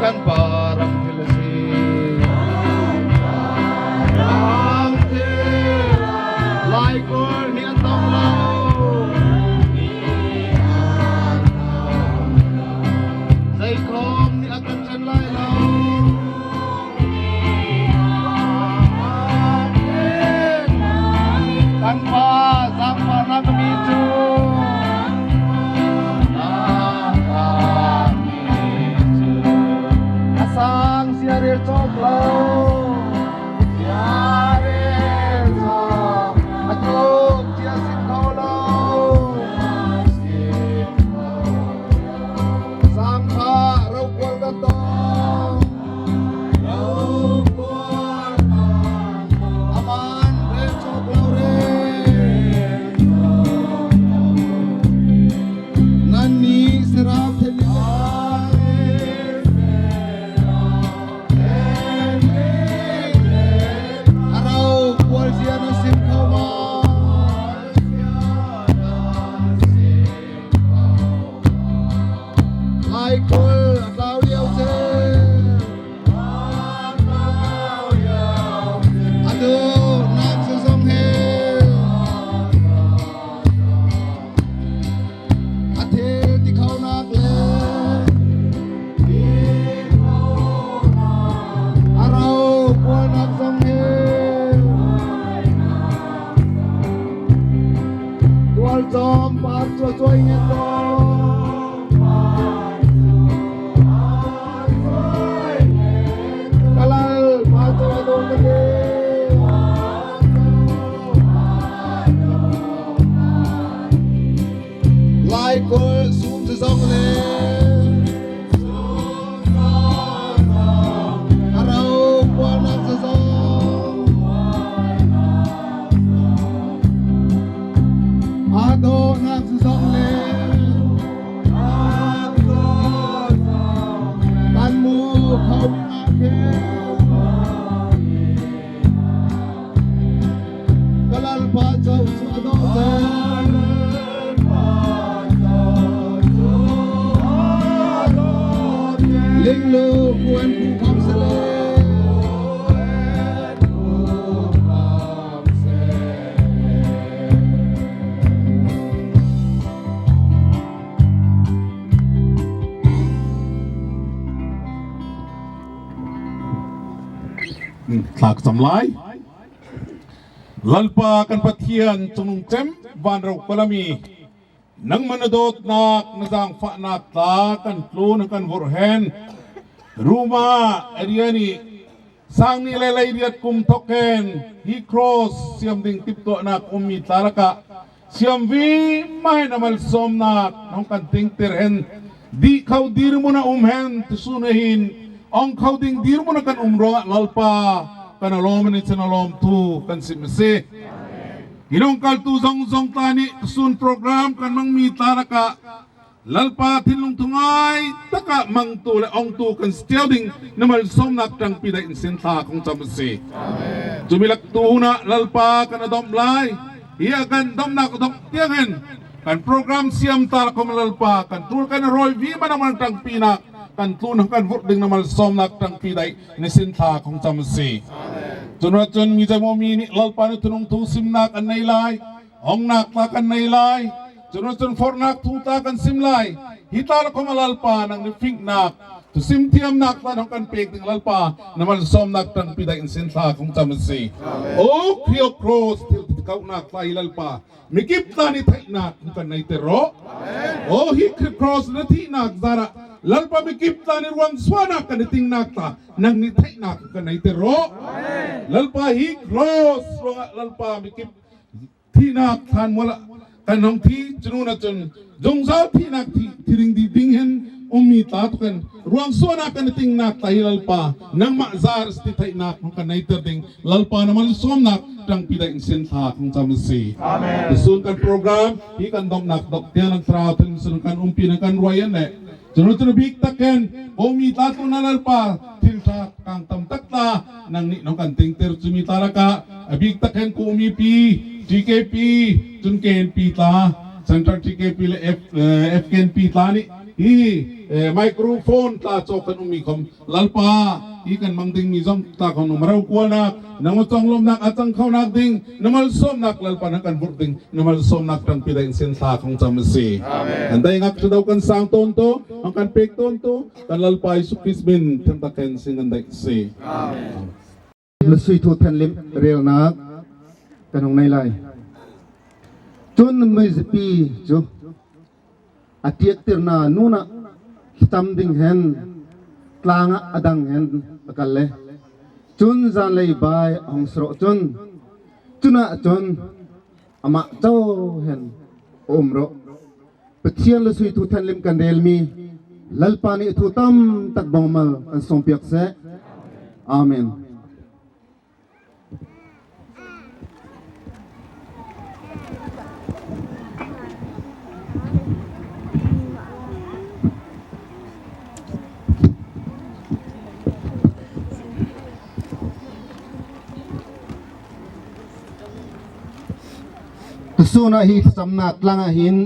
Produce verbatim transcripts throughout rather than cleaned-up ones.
Kan pa ram thil asi. Ram thil. Laikulh nih an tawng lo. Zeikhawm nih a kan ṭhen lai lo. Kan pa, zangfahnak a mi chu. A sang sia rel chawk lo. Sia rel chawk. A tluk cia sim kho lo. Sangfah rokual kan tawng. Rokual kan tawng. A man rel chawk lo rih. Nannih serap thil nih. A rokual sia na sim kho maw. Laikulh a tlau liau che. A duhnak zawzawng he. A thil ti khonak le. A rokualnak zawng he. Tualzawm par chuahchuah i ngen tawh. Ka Lalpa chu a dawng ka ti. Laikulh sum zawzawng le. A rokualnak zawzawng. A dawhnak zawzawng le. Kan muh kho mi ah khe. Ka Lalpa chauh chu a dawh che. Linglu khuan khu khawmsele. Thlak cham lai. Lalpa kan Pathian chungnung chem, van rokual a mi. Nangmah na dawtnâk, na zângfahnâk tla kan tlûn kan vurh hen. Ruma area nih sâng nih leh leiriat kum thawk hen hi cross siam ding tiptuahnâk um mi tla lakah siam vima hen na malsâwmnâk na hawng kan tingtir hen. Dih kho dîrmun ah um hen, tusûn ah hin awng kho ding dîrmun ah kan um ruangah Lalpa, kan a lâwm a nih chun a lâwmthu kan sim asi. Hi nawngkaltu zawzawng tla nih tusûn program kan mang mi tla lakah Lalpa thinlung thungâi takah mangtu leh awngtu kan si ṭiau ding na malsâwmnâk ṭangpi deih in sin thla kong cham asi. Chumi lak tu hun ah Lalpa kan a dawmh lai. Hi a kan dawmhnâk a dawngh tiang hen kan program siam tla lakah Lalpa kan tul kan a râwi vima nangmah ṭangpinâk kan tlûn kan vurh ding na malsâwmnâk ṭangpi deih in sin thla kong cham asi. Chun ruat chun mi zeimaw mi nih Lalpa na thunung thu simnâk an nei lai. Awngnâk tla kan nei lai. Chun ruat chun fawrhnâk thu tla kan sim lai. Hi tla lakah Lalpa nang nih fingnâk, thusim thiamnâk tla hawng kan pêk ding Lalpa na malsâwmnâk ṭangpi deih in sin thla kong cham asi. O Khrih, o cross thil ti khohnâk tla hi Lalpa mi kip tla nih theihnâk hawng kan neiter rawh. O hi Khrih cross na thihnâk zârah Lalpa mi kip tla nih ruangsuahnâk kan i tingnâk tla nang nih theihnâk hawng kan neiter rawh. Lalpa hi cross ruangah Lalpa mi kip thihnâk thlân mual ah kan hawng thi, chun nûnah chun zungzâl thihnâk thi, thi ding dih ding hen um mi tla tu kan ruangsuahnâk kan i tingnâk tla hi Lalpa nangmah zâr asi ti theihnâk hawng kan neiter ding Lalpa na malsâwmnâk ṭangpi deih in sin thla kong cham asi. Amen. Tusûn kan program hi kan dawmhnâk dawngh tiang nang Thlarau Thianghlim sun kan umpi nang kan ruai an leh Chu chu a bîk tak hen, Kawhmi tla tlûnah Lalpa, thil ṭha kâng tam tak tla nangnih nang kan tingtir chu mi tla lakah a bîk tak hen Kawhmi pi, T K P, chun K N P tla, Central T K P leh F, eh, F K N P tla nih hi, eh, microphone tla châwk hen um mi khawm Lalpa, hi kan mang ding mi zawng tla khawm nangmah rokualnâk, nangmah chawnglâwmhnâk a chang khonâk ding, na malsâwmnâk Lalpa nang kan vurh ding, na malsâwmnâk ṭangpi dâih sin tla khawm cham asi. Amen. Kan dâi ngâk ṭha dâ kan sâng tâwntu, hawng kan pêk tâwntu, kan Lalpa Jisu Krist min thang tak hen sin kan dâi asi. Amen. Lasui thu thenhlim rêlnâk kan hawng nei lai. Chun mizipi chu a tiaktir na nûnah thlacham ding hen tlâng ah a dang hen a kal le. Chun zân lei bâi a hawng si rawh chun, chunah chun amah cho hen a um rawh. Pathian lasui thu thenhlim kan rêl mi Lalpa nih thu tam tak bâwngmal kan sâwm piak seh. Amen. Tusûn ah hi thlachamnâk tlâng ah hin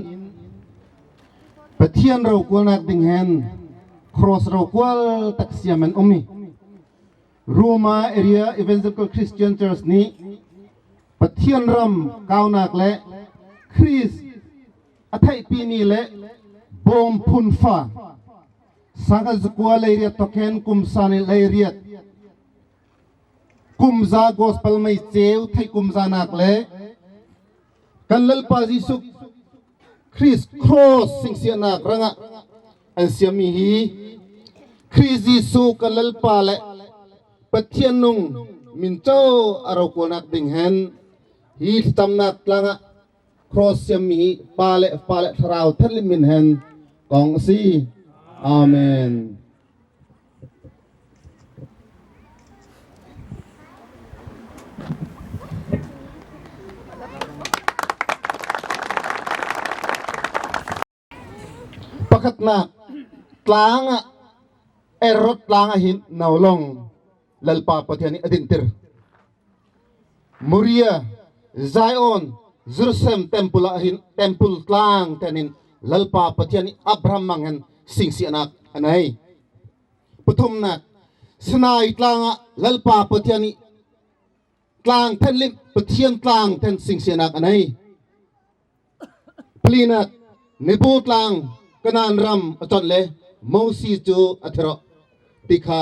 Pathian rokualnâk ding hen cross rokual tak siam hen um hi. Roma Area Evangelical Christian Church nih Pathian ram kâunâk leh Krist a theihpi mi leh bâwm phun fa, sângkhat zakua leiriat thawk hen kum sâng nih leiriat kum zâ gospel mei chêu theih kum zânâk leh kan Lalpa Jisu Krist cross singsiahnâk rangah an siam mi hi. Krist Jisu kan Lalpa leh Pathian nung min cho a rokualnâk ding hen hi thlachamnâk tlâng ah cross siam mi hi Pa leh Fapa leh Thlarau Thenhlim min hen kawng asi. Amen. Pakhatnâk, tlâng ah, Herod tlâng ah hin nau lawng Lalpa Pathian nih a dinhtir. Moria, Zion, Jerusalem temple ah hin, temple tlâng ten hin Lalpa Pathian nih Abraham mang hen singsiahnâk a nei. Pathumnâk, Sinai tlâng ah Lalpa Pathian nih tlâng thenhlim, Pathian tlâng ten singsiahnâk a nei. Palinâk, Nebo tlâng, Kanaan ram a chawnh le Mosi chu a thi rawh ti kha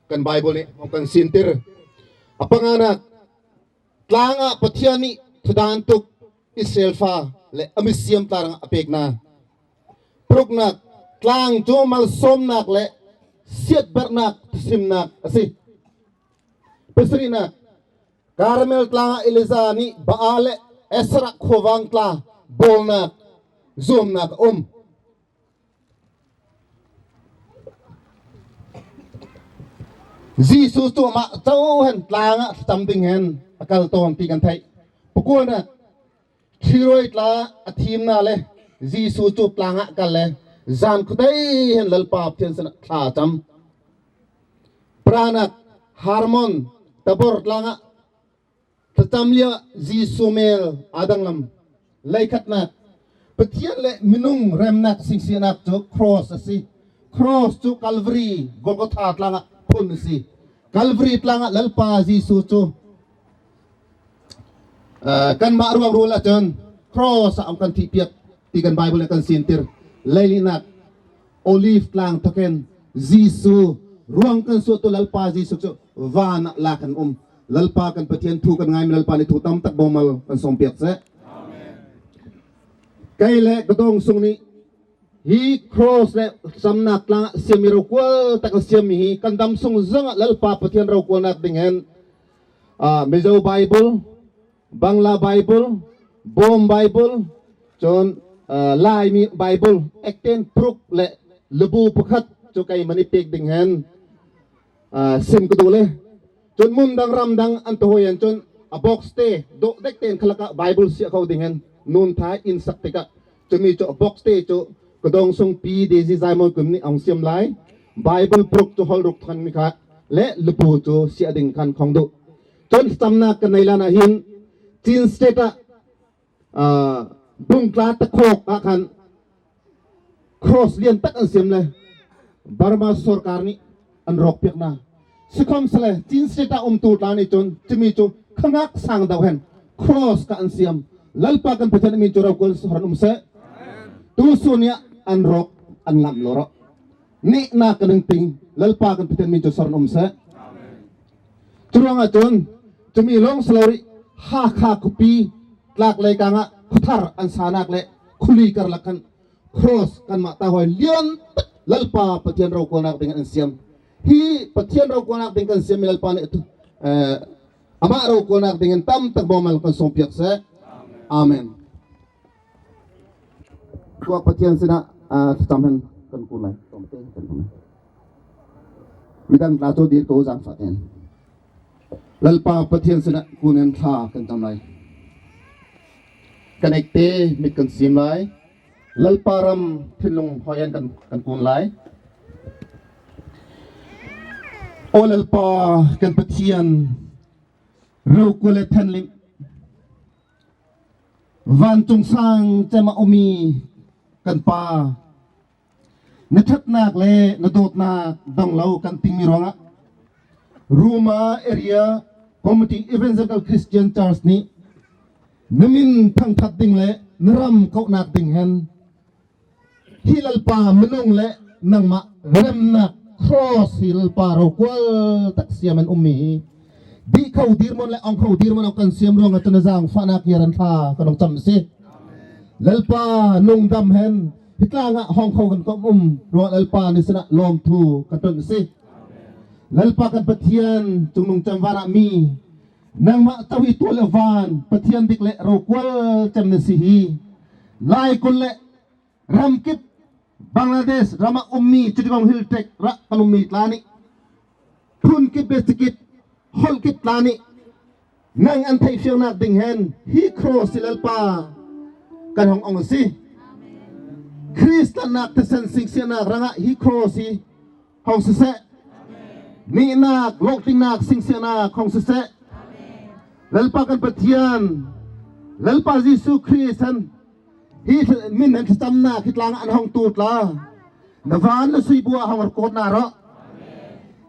kan Bible nih hawng kan sîntir. A panganâk, tlâng ah Pathian nih thudân tuk Israel fa leh a misiam tla rangah a pêk na. Paruknâk, tlâng chu malsâwmnâk leh siatbarhnâk thusimnâk asi. Pasarihnâk, Karmel tlâng ah Elija nih Baal leh Asherah khuavâng tla bâwlnâk, zuamnâk a um. Jisu chu amah cho hen tlâng ah thlacham ding hen a kal tâwn ti kan theih. Pakuanâk, Ṭhiruai tla a thîm na le Jisu chu tlâng ah kal le zân khawtei hen Lalpa Pathian sinah thla a cham. Parânâk, Hermon, Tabor tlâng ah thlacham liauah Jisu mêl a danglam. Leikhatnâk, Pathian leh minung remnâk singsiahnâk chu cross asi. Cross chu Calvary, Golgotha tlâng ah phun asi. Calvary tlâng ah Lalpa Jisu chu, ah, kanmah ruangrual ah chun cross ah a kan thih piak ti kan Bible nih kan sîntir. Leilihnâk, Olive tlâng thawk hen Jisu ruang kan suahtu Lalpa Jisu chu vân ah lâk hen um. Lalpa kan Pathian thu kan ngâi mi Lalpa nih thu tam tak bâwngmal kan sâwm piak seh. Kei leh ka dâwngsung nih hi cross leh thlachamnâk tlâng ah siam mi rokual tak a siam mi hi kan dam sung zawng ah Lalpa Pathian rokualnâk ding hen, ah, Mizo Bible, Bangla Bible, Bawm Bible, chun, ah, Laimi Bible, ekten paruk leh labu pakhat chu keimah nih pêk ding hen, ah, sim ka duh le. Chun mun dang ram dang an tawhâwi hen chun a box te dawh dek ten kha lakah Bible siah kho ding hen nun tha in sak tikah chumi chu a box te chu Ka dawngsung pi Dezi Zaimawng Kim nih a hawng siam lai. Bible puruk chu hawlh ruk than mi kha le lubu chu siah ding kan khawng duh. Chun thlachamnâk kan nei lân ah hin Chin State ah, ah, Bungtla takhawk ah khan cross lian tak an siam le Burma sorkar nih an rawk piak na. Sikhawmsele Chin State ah umtu tla nih chun chumi chu kha ngâk sâng deuh hen cross kha an siam. Lalpa kan Pathian min chu rokual sawr hen um seh. Tu sûn ni ah an rawk an ngam lo rawh. Nihnâk kan ning ting Lalpa kan Pathian min chu sawr hen um seh. Churuangah chun chumi lawng si lo rih Hakha khuapi tlâk leikâng ah khuathar an sânâk le khuli karlak khan cross kanmah tâhâwi lian tak Lalpa Pathian rokualnâk ding hen an siam. Hi Pathian rokualnâk ding kan siam mi Lalpa nih, eh, amah rokualnâk ding hen tam tak bawmal kan sawm piak seh. Amen. Tuah Pathian sinah, ah, thlacham hen kan kun lai. Midang tla chu dîr ko zangfah hen. Lalpa Pathian sinah kun hen thla kan cham lai. Kan ektê mit kan siem lai. Lalpa ram thinlung hâwi hen kan, kan kun lai. Aw Lalpa kan Pathian, rokual le thenhlimh, vân chung sâng chem ah um mi kan Pa, na ṭhatnâk le na dâwtnâk dawng lo kan ting mi ruangah Ruma Area Committee Evangelical Christian Church nih na min thangṭhat ding le na ram kohnâk ding hen hi Lalpa minung le nangmah remnâk cross hi Lalpa rokual tak siam hen um mi hi dih kho dîrmun le awng kho dîrmun awng kan siam ruangah chun na zangfahnâk hiar hen thla kan hawng cham asi. Lalpa nung dam hen hi tlâng ah hawng kho kan kawm um ruangah Lalpa na sinah lâwmthu kan ṭunh asi. Lalpa kan Pathian chungnung chem vân ah mi, nangmah cho hi tual le vân Pathian dik le rokual chem na si hi. Laikulh le ramkip Bangladesh ram ah um mi Chittagong Hill Tracts ah kan um mi tla nih, phun kip biachikit hawlh kip tla nih nang an theihfiangnâk ding hen hi cross hi Lalpa kan hawng awng asi. Krist tlânnâk thisen singsiahnâk rangah hi cross hi hawng si seh. Nihnâk, lawhtlîngnâk, singsiahnâk hawng si seh. Lalpa kan Pathian, Lalpa Jisu Krist hen hi min hen thlachamnâk hi tlâng ah an hawngtu tla na vân na sui bu ah hawng râwt na rawh.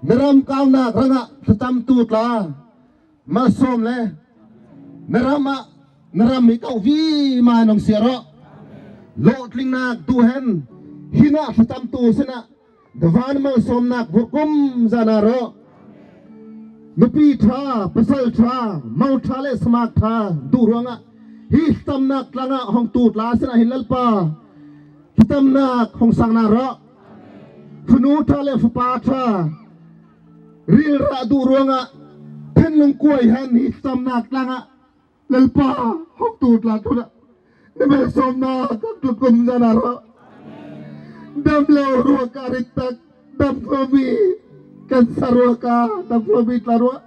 Na ram kâunâk rangah thlachamtu tla malsâwm le na ram ah, na ram hi kho vima hen hawng siar rawh. Lawhtlîngnâk duh hen hinah thlachamtu sinah na vân malsâwmnâk vurh kumza na rawh. Nupi ṭha, pasal ṭha, mo ṭha le samâk ṭha duh ruangah hi thlachamnâk tlâng ah hawngtu tla sinah hin Lalpa thlachamnâk hawng sâng na rawh. Fanu ṭha le fapa ṭha rîlrah duh ruangah thinlung kuai hen hi thlachamnâk tlâng ah Lalpa, hawngtu tla tlûnah na malsâwmnâk kan tlût kumza na rawh. Damlo ruangah rit tak dam khawm mi, cancer ruangah dam khawm mi tla ruangah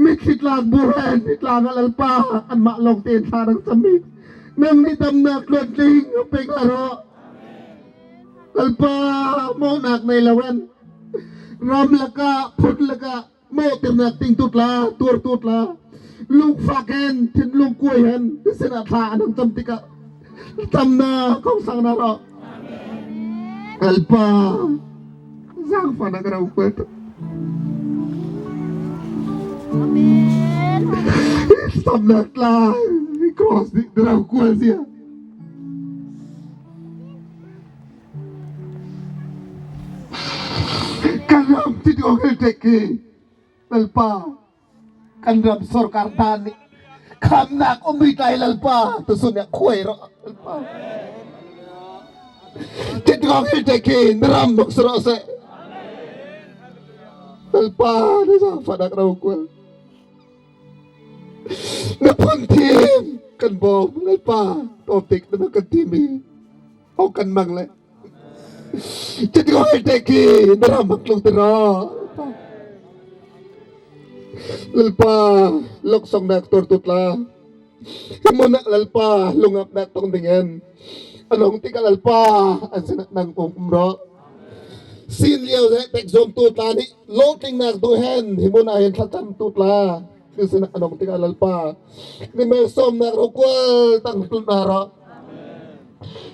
mitthli tlâng bu hen hi tlâng ah Lalpa anmah lâwngte hen thla nang cham mi, nangnih damnâk tluantling pêk na rawh. Lalpa, mawnâk nei lo hen ram lakah, phun lakah mawhtirnâk tingtu tla, tuartu tla lungfak hen, thinlung kuai hen hi sinah thla an hawng cham tikah thlachamnâk hawng sâng na rawh. Lalpa, zangfahnâk rokual. Amen. Thlachamnâk tla cross nih na rokual zia. Kan ram Chittagong Hill Tracts hi Lalpa, kan ram sorkar dân nih khamnâk um mi tla hi Lalpa, tusûn nih khuai rawh Lalpa. Chittagong Hill Tracts hi na ram bâk si rawh seh. Lalpa, na zangfahnâk rokual. Na phun thîm kan bâwm Lalpa, tawmtik na kan thîm mi hawng kan mang le Chittagong Hill Tracts hi na ram hawng tlung ti rawh. Lalpa, lawksawknâk tuartu tla hi mun ah Lalpa, lungngawnâk tawng ding hen a nung tikah Lalpa, an sinah nang um rawh. Sin liau zeh tek zawmtu tla nih lawhtlinghnâk duh hen hi mun ah hin thlachamtu tla, hi sinah a nung tikah Lalpa, nih malsâwmnâk rokual tang tlun na rawh.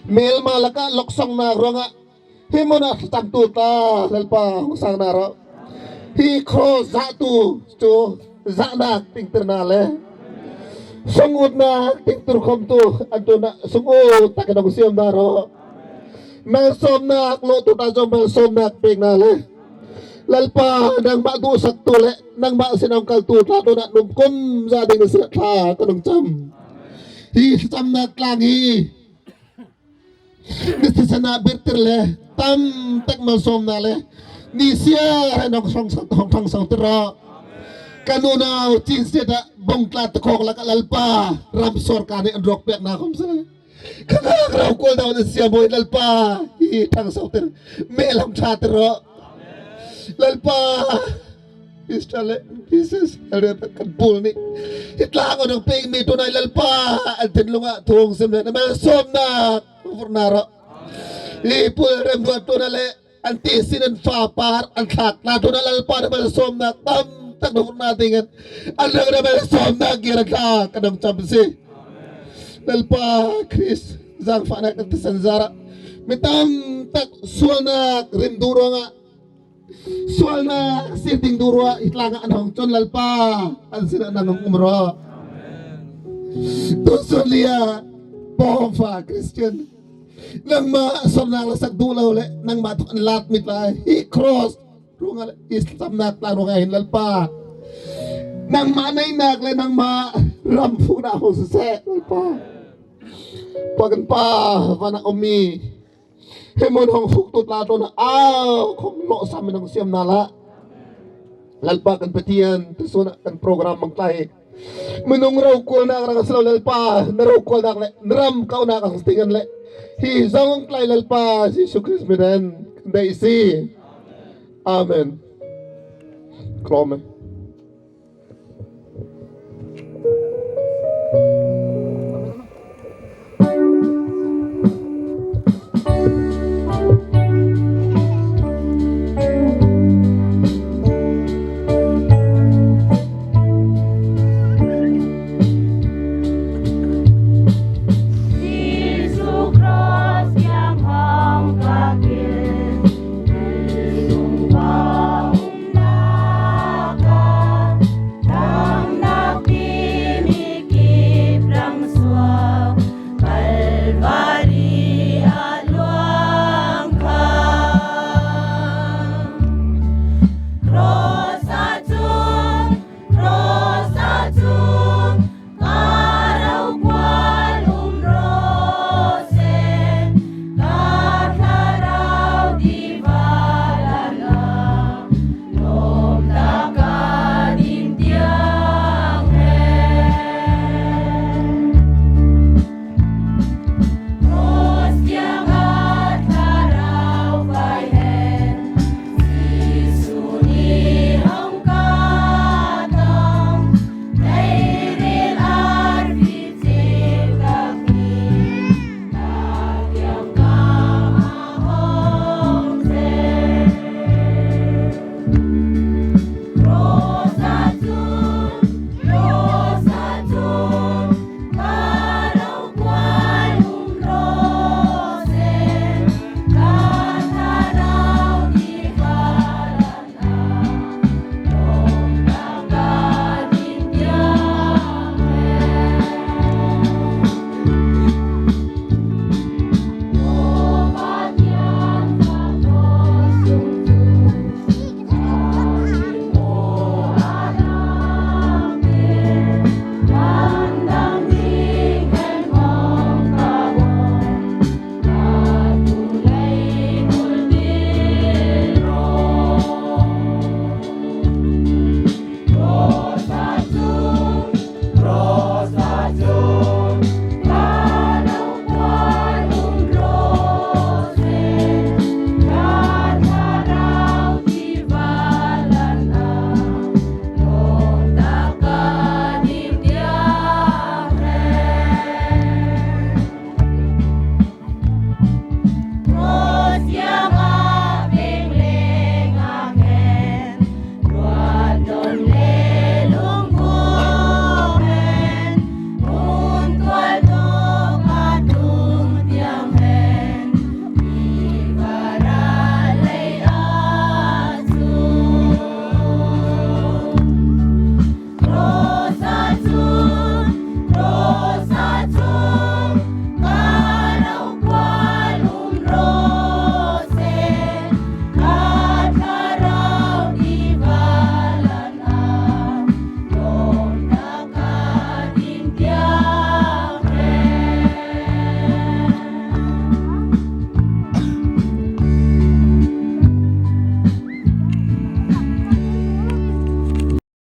Mêlma lakah loksawngnâk ruangah hi mun ah thlachamtu tla Lalpa hawng sâng na rawh. Hi cross zahtu chu zahnâk tingtir na le sungutnâk tingtir khawmtu an tlûnah sungût tak hen hawng siam na rawh. Malsâwmnâk lawhtu tla zawng malsâwmnâk pêk na le Lalpa, nangmah duhsaktu leh nangmah sinah hawng kaltu tla tlûnah nûmkum zah ding na sinah thla kan hawng cham. Hi thlachamnâk tlâng hi nih thisen ah birhtir le tam tak malsâwmnâk le nih siar hen hawng thang sauh, hawng thang sauhtir rawh. Kan unau Chin State ah bawngtla takhawk lakah Lalpa, ram sawrkar nih an rawkpiak na khawmsele, kha ngâk rokual dâwn an siam rawh Lalpa. Hi thang sauhtir, mêl hawng ṭhatir rawh Lalpa. Israel le Jesus, Elder kan pul nih hi tlâng an hawng pêk mi tlûnah Lalpa, an thinlung ah thu hawng sim le na malsâwmnâk vurh na rawh. Hi pul remruat tlûnah le an ti sin an fâpar an thlâk tla tlûnah Lalpa, na malsâwmnâk tam tak na vurh na ding hen an rang na malsâwmnâk gir an tla kan hawng cham asi. Lalpa Krist zângfahnâk kan thisen zârah mi tam tak sualnâk rim duh ruangah, sualnâk sîr ding duh ruangah hi tlâng ah an hawng chun Lalpa, an sinah nang hawng um rawh. Tusun liah pawngfa Kristian, nangmah sawrnâk lasak duh lo le nangmah thawk an lât mi tla hi cross ruangah le hi thlachamnâk tla ruangah hin Lalpa, nangmah neihnâk leh nangmah ram fuhnâk hawng si seh Lalpa. Pa kan Pa, vân ah um mi, hi mun hawng fuktu tla tlûnah âukhawm lawhsam hen hawng siam na lah. Lalpa kan Pathian, tusun ah kan program hawng tlai minung rokualnâk rang asi lo Lalpa, na rokualnâk leh na ram kaunâk asi ding hen le hi zawng hawng tlai Lalpa, Jisu Krist min hen kan deih asi. Amen. Klawm e.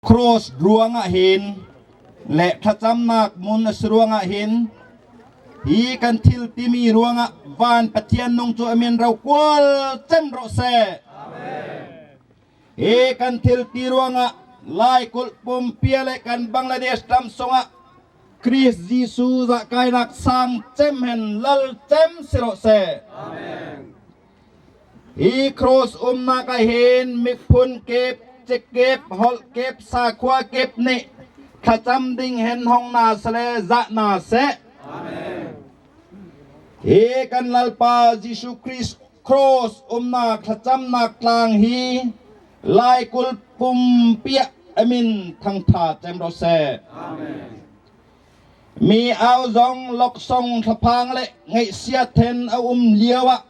Cross ruangah hin leh thlachamnâk mun asi ruangah hin hi kan thil timi ruangah vân Pathian nung chu a min rokual chem rawh seh. Hi kan thil ti ruangah laikulh pumpi ah leh kan Bangladesh ram sungah Krist Jisu zahkâinâk sâng chem hen lal chem si rawh seh. Hi cross umnâk ah hin miphun kip, chi kip, hawlh kip, sakhua kip nih thlacham ding hen hawng na seh le zah na seh. Hi kan Lalpa Jisu Krist cross umnâk thlachamnâk tlâng hi laikulh pumpi ah a min thangṭha chem rawh seh. Mi âu zawng lawksawng thlaphâng leh ngaihsiat hen a um liauah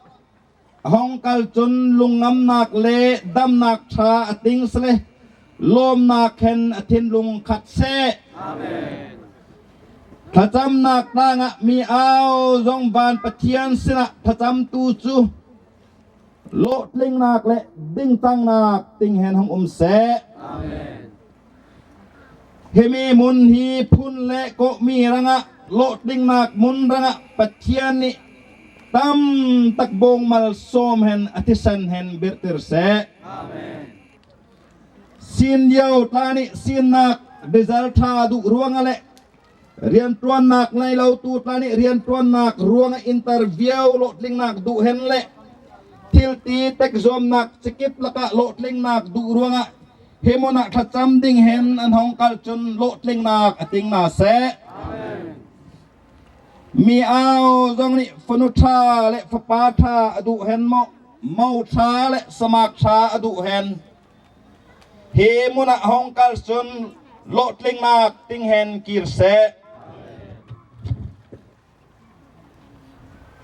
a hawng kal chun lungngamnâk leh damnâk ṭha a ting seh le lâwmnâk hen a thinlung khat seh. Thlachamnâk tlâng ah mi âu zawng vân Pathian sinah thlachamtu chu lawhtlingnâk leh dingchangnâk ting hen hawng um seh. Himi mun hi phun leh kawhmi rangah lawhtlingnâk mun rangah Pathian nih tam tak bâwngmal sâwm hen a thisen hen birhtir seh. Sîn liau tla nih sînnâk result ṭha duh ruangah leh rianṭuannâk nei lo tu tla nih rianṭuannâk ruangah interview lawhtlingnâk duh hen leh thil ti tekzâwmnâk chi kip lakah lawhtlingnâk duh ruangah hi mun ah thlacham ding hen an hawng kal chun lawhtlingnâk a ting na seh. Mi âu zawng nih fanu ṭha leh fapa ṭha a duh hen maw, mo ṭha leh samâk ṭha a duh hen hi mun ah hawng kal chun lawhtlingnâk ting hen kîr seh.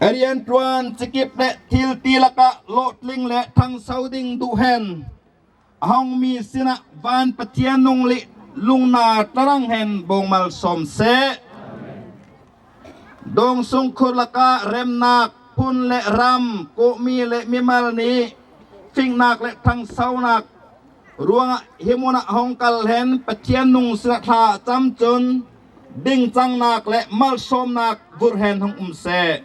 A rianṭuan chi kip leh thil ti lakah lawhtling leh ṭhangso ding duh hen a hawng mi sinah vân Pathian nung leh lungna tla rang hen bâwngmal sâwm seh. Dâwngsung khur lakah remnâk, phun leh ram, kawhmi leh mimal nih fingnâk leh ṭhangsonâk ruangah hi mun ah hawng kal hen Pathian nung sinah thla a cham chun dingchangnâk leh malsâwmnâk vurh hen hawng um seh.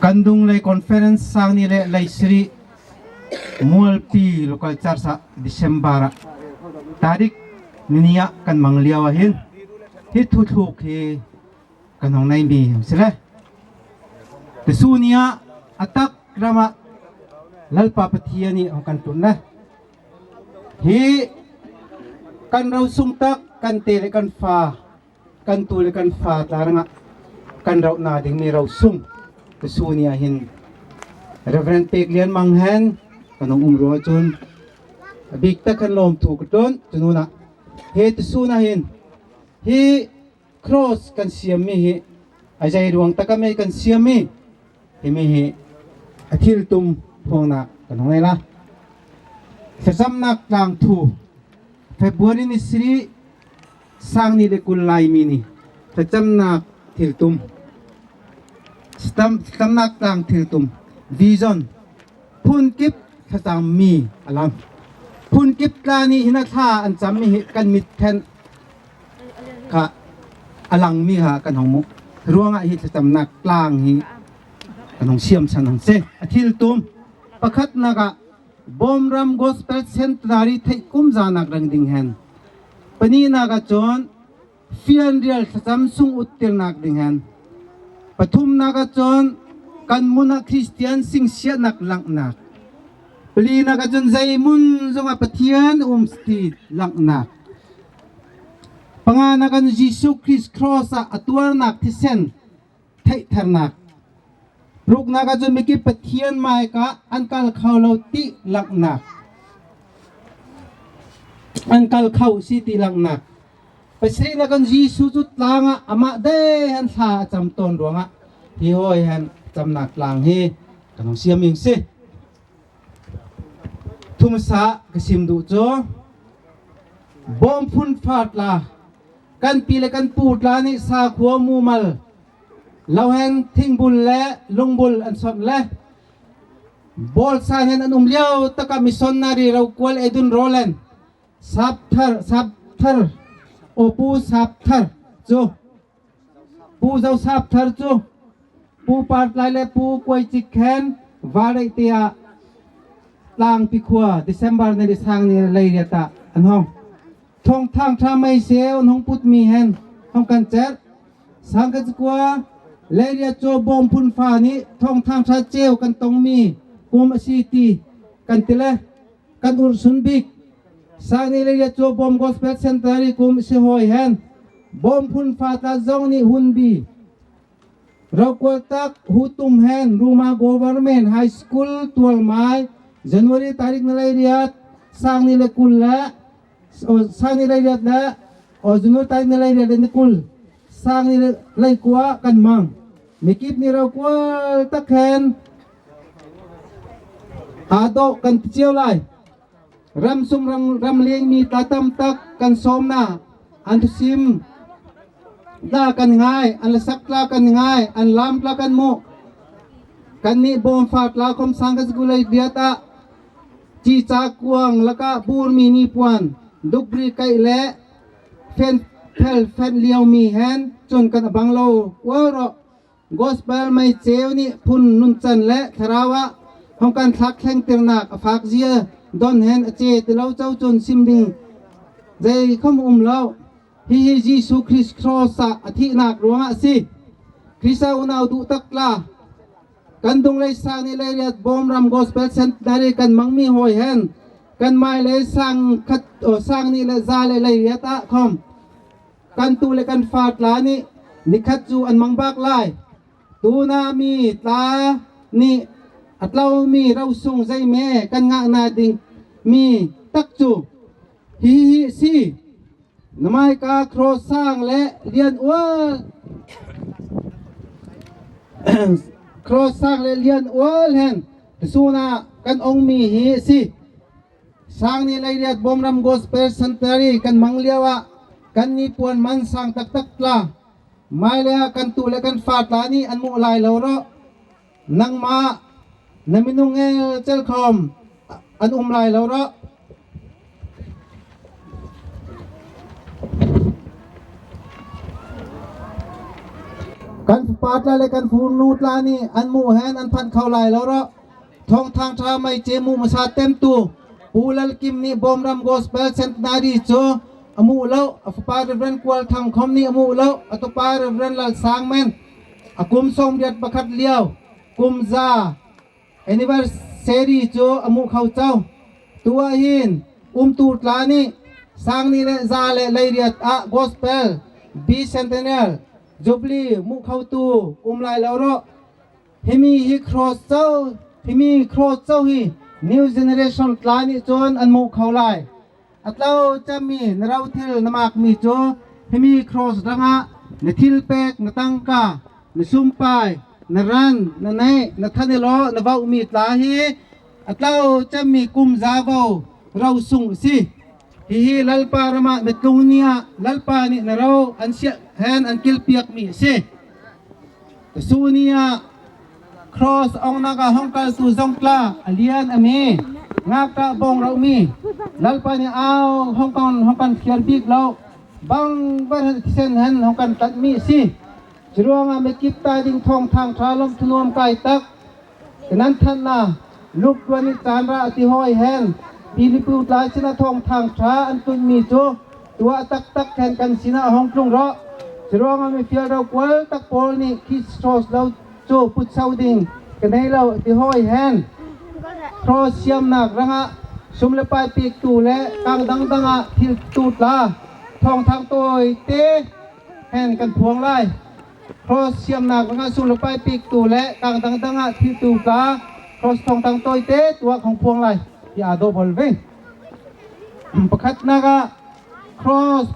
Kan Dunglei Conference sâng nih leh leisarih Mualpi Local Church ah December ah tarik ni nih ah kan mang liau ah hin hi thuthluk hi kan hawng nei mi asi le. Tusun ni ah a tak ram ah Lalpa Pathian nih hawng kan tlun le hi kan rosung tak kan tê leh kan fa, kan tu leh kan fa tla rangah kan roh na ding mi rosung tusun ni ah hin Reverend Pek Lian Mang hen kan hawng um ruangah chun a bîk tak hen lâwmthu ka tlun. Chu nûnah hi tusun ah hin hi cross kan siam mi hi a zei ruang tak ah mi kan siam mi hi mi hi a thiltum phuangnâk kan hawng nei lai. Thlachamnâk tlâng thu February ni sarih sâng nih leh kul Laimi ni thlachamnâk thiltum. Thlacham, thlachamnâk tlâng thiltum. Vision. Phun kip thlacham mi a lang. Phun kip tla nih hin a thla an cham mi hi kan mit hen kha a lang mi kha kan hawng muh ruangah hi thlachamnâk tlâng hi kan hawng siam san hawng si. A thiltum pakhatnâk ah Bawmram Gospel Centenary theihkumzânâk rang ding hen. Panihnâk ah chun fianrial thlacham sung uttirnâk ding hen. Pathumnâk ah chun kan mun ah Kristian singsiahnâk langhnâk. Palinâk ah chun zei mun zawngah Pathian um ti langhnâk. Panganâk ah chun Jisu Krist cross ah a tuarnâk thisen theihthernâk. Ruknâk ah chun mikip Pathian mâi kha an kal kho lo ti langhnâk. An kal kho si ti langhnâk. Pasarihnâk ah chun Jisu chu tlâng ah amah dê hen thla a cham tâwn ruangah hi hâwi hen chamnâk tlâng hi kan hawng siam mi asi. Thumasa ka sim duh chu bâwm phun fa tla, kan pi leh kan pu tla nih sakhua mumal lo hen thingbul leh lungbul an sawnh le Bâwlsân hen an um liau takah missionary rokual Edwin Rowlands, Sapthar, Sapthar, aw Pu Sapthar chu, Pu Zo Sapthar chu, Pu Partlai leh Pu Kuaichik hen Vârdaih tê ah Tlângpi khua December ni sâng nih leiriat ah an hawng. Thâwngthâng Ṭha mei chêu an hawng put mi hen hawng kan cherh. Sâng khat zâ kua leiriat chu Bawm phun fa nih Thâwngthâng Ṭha chêu kan tawng mi kum asi ti kan ti le kan urhsun bîk. Sâng nih leiriat chu Bawm Gospel Centenary kum asi hâwi hen Bawm phun fa tla zawng nih hunbi rokual tak hu tum hen Ruma Government High School tual mâi January tarik ni leiriat sâng nih leh kul leh, aw, sâng nih leiriat leh, aw, January tarik ni leiriat leh ni kul, sâng nih leh leikua kan mang. Mi kip nih rokual tak hen a dawh kan ti chiau lai. Ram sum ram, ram liang mi tla tam tak kan sâwm na, an thusim tla kan ngâi, an lasak tla kan ngâi, an lâm tla kan muh. Kannih Bawm fa tla khawm sâng khat zâ kua leiriat ah Chicha kuang lakah bûr mi nipuan dukbri kaih leh fên, phel fên liau mi hen chun kan a bang lo ual rawh. Gospel mei chêu nih phun nunchan leh thlarau ah hawng kan thlâk thlengtirnâk a fâk zia dawn hen a che ti lo cho chun sim ding zei khawm um lo. Hihi Jisu Krist cross ah a thihnâk ruangah asi. Krist ah unau duh tak tla, kan dunglei sâng nih leiriat Bawm ram Gospel Centenary kan mang mi hâwi hen kan mâilei sâng khat, aw, sâng nih leh za leh leiriat ah khawm kan tu leh kan fa tla nih ni khat chu an mang bâk lai. Tuna mi tla nih a tlo mi rosung zei me kan ngâh na ding mi tak chu hihi asi. Na mâika cross sâng leh lian ual, cross sâng leh lian ual hen sun ah kan awng mi hi asi. Sâng nih leiriat Bawm ram Gospel Centenary kan mang liauah kan nipuan man sâng taktak tla, mâilei ah kan tu leh kan fa tla nih an muh lai lo rawh. Nangmah na minung ngelchel khawm an um lai lo rawh. Kan fapa tla leh kan fanu tla nih an muh hen an phanh kho lai lo rawh. Thâwngthâng Ṭha mei chêu muh masa temtu Pu Lalkim nih Bawm ram Gospel Centenary chu a muh lo, a fapa Reverend Kual Thang khawm nih a muh lo, a tupa Reverend Lal Sang men a kum sâwmriat pakhat liau, kum za anniversary chu a muh kho cho. Tuah hin umtu tla nih sâng nih leh za leh leiriat ah Gospel Bicentennial Jubilee muh khotu um lai lo rawh. Himi hi cross cho, himi cross cho hi new generation tla nih chun an muh kho lai. A tlo chem mi na rothil na mâk mi chu himi cross rangah na thilpêk, na tangka, na sumpâi, na ran, na neih, na thanehlaw na vauh mi tla hi a tlo chem mi kum za vo ro sung asi. Hihi Lalpa ram ah na tlung ni ah Lalpa nih na ro an siah hen an kilpiak mi asi. Ka su ni ah cross awngnâk ah hawng kaltu zawng tla, a lian a mi, ngâkṭah bâwng roh mi, Lalpa nih âu hawng kan, hawng kan fiar bîk lo, bang ber hen thisen hen hawng kan tlat mi asi. Churuangah mi kip ta ding Thâwngthâng Ṭha lawmh thu nuam kâi tak, ka nan thanhna Luke ruang nih chân rah a ti hâwi hen Philippi tla sinah Thâwngthâng Ṭha an tlun mi chu tuah taktak hen kan sinah hawng tlung rawh. Churuangah mi fial rokual tak Paul nih Krist cross lo chu putso ding ka nei lo a ti hâwi hen cross siamnâk rangah sum leh pâi pêktu leh kâng dangdang ah thiltu tla thâwngthâng tâwitê hen kan phuang lai. Cross siamnâk rangah sum leh pâi pêktu leh kâng dangdang ah thiltu tla cross thâwngthâng tâwitê tuah hawng phuang lai ti a dawh bâwl ve. Pakhatnâk ah cross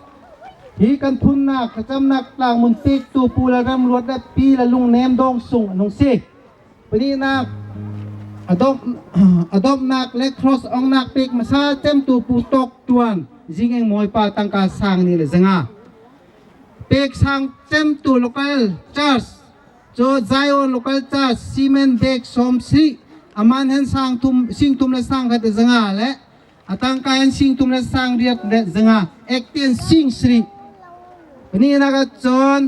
hi kan phunnâk, thlachamnâk tlâng mun pêktu Pu Lalremruat leh Pi Lalungnêm dâwngsung an hawng si. Panihnâk a dawp, a dawpnâk leh cross awngnâk pêk masa chemtu Pu Tawk Ṭuan Zingeng Mawipa tangka sâng nih leh zanga. Pêk sâng chemtu local church chu Zion Local Church cement bag sâwmsarih Aman hen sâng thum, sîng thum leh sâng khat leh zanga leh a tangka hen sîng thum leh sâng riat leh zanga. Ektê hen sîng sarih. Panihnâk ah chun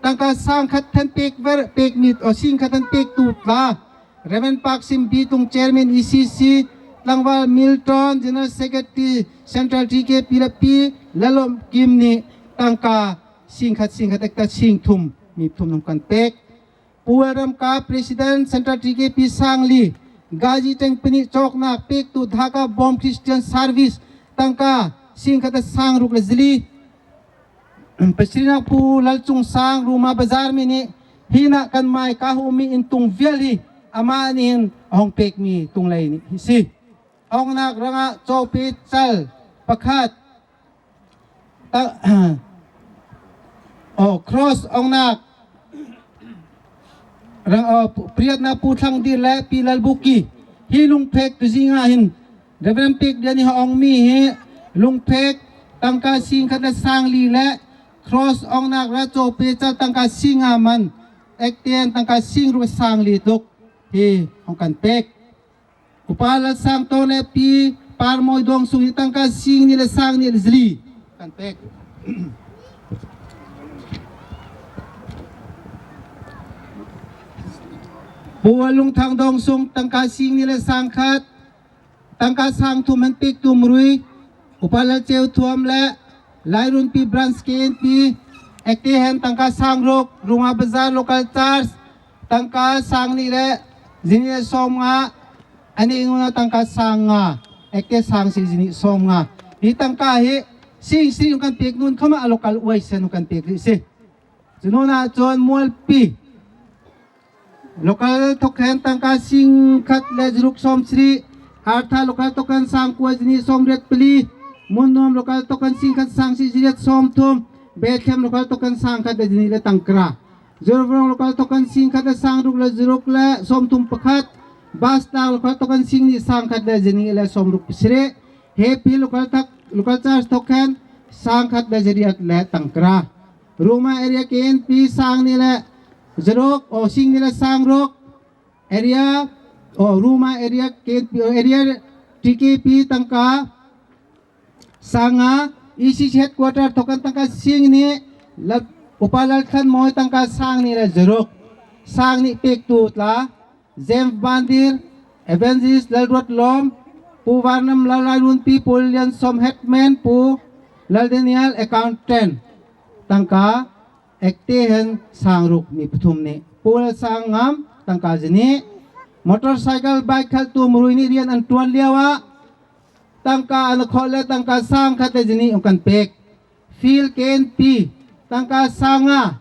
tangka sâng khat hen pêk ver, pêk mi, aw, sîng khat hen pêktu tla Reverend Paksim Bitung, Chairman E C C, Tlangval Milton, General Secretary Central T K P leh Pi Lalawmkim nih tangka sîng khat, sîng khat, ektê hen sîng thum, mi thum hawng kan pêk. Pu L Ramkap, President Central T K P, sâng li. Gazi Teng Panih, châwknâk pêktu Dhaka Bawm Christian Service, tangka sîng khat hen sâng ruk leh zali. Pasarihnâk Pu Lalchungsâng, Ruma Bazar mi nih, hinah kan mâi ka hawng mi in tung vial hi amah nih hin a hawng pêk mi tung lei nih hi asi. Awngnâk rangah chawpi chal pakhat. Ta-, aw, cross awngnâk rang, aw, pu-, pariatnâk Pu Thlangdir leh Pi Lalbuki. Hi lungphêktu zîngah hin Reverend Pek Lian nih hawng mi hi lungphêk tangka sîng khat leh sâng li leh cross awngnâk rang chawpi chal tangka sîng nga man. Ektê hen tangka sîng ruk sâng li tluk hi hawng kan pêk. Upa Lalsângtawn leh Pi Parmawi Dawngsung nih tangka sîng nih leh sâng nih leh zali kan pêk. Pu Lungthang Dawngsung tangka sîng nih leh sâng khat, tangka sâng thum hen pêktu murui Upa Lalcheu Thuam leh Lairunpi Branch K N P, ektê hen tangka sâng ruk, Ruma Bazar Local Charge, tangka sâng nih leh zanih leh sâwmnga, a neih nûnah tangka sâng nga, ektê sâng sarih zanih sâwmnga. Hi tangka hi sîng sarih hawng kan pêk nûn khawm ah, a local wise hen hawng kan pêk rih asi. Chu nûnah chun Mualpi local thawk hen tangka sîng khat leh zaruk sâwmsarih, Hartha local thawk hen sâng kua zanih sâwmriat pali, Munnuam local thawk hen sîng khat sâng sarih zariat sâwmthum, Bethlehem local thawk hen sâng khat leh zanih leh tangka. Zurvarong local thawk hen sîng khat leh sâng ruk leh zaruk leh sâwmthum pakhat, Bastlang local thawk hen sîng nih sâng khat leh zanih leh sâwmruk pasarih, Hepil local thawk, local charge thawk hen sâng khat leh zariat leh tangka. Ruma area K N P sâng nih leh zaruk, aw, sîng nih leh sâng ruk, area, aw, Ruma area K N P, aw, area T K P tangka sâng nga, E C C headquarter thawk hen tangka sîng nih, Lal-, Upa Lalthanmawi tangka sâng nih leh zaruk, sâng nih pêktu tla, James Bandir, Evangelist Lalruatlawm, Pu Varnam Lal Lairunpi, Pu Liansawm headman, Pu Laldaniel accountant, tangka ektê hen sâng ruk, mi pathum nih. Pu Lalsângngam tangka zanih. Motorcycle bike khalhtu murui nih rian an ṭuan liauah tangka an khawh leh tangka sâng khat leh zanih hawng kan pêk. Field K N P tangka sâng nga,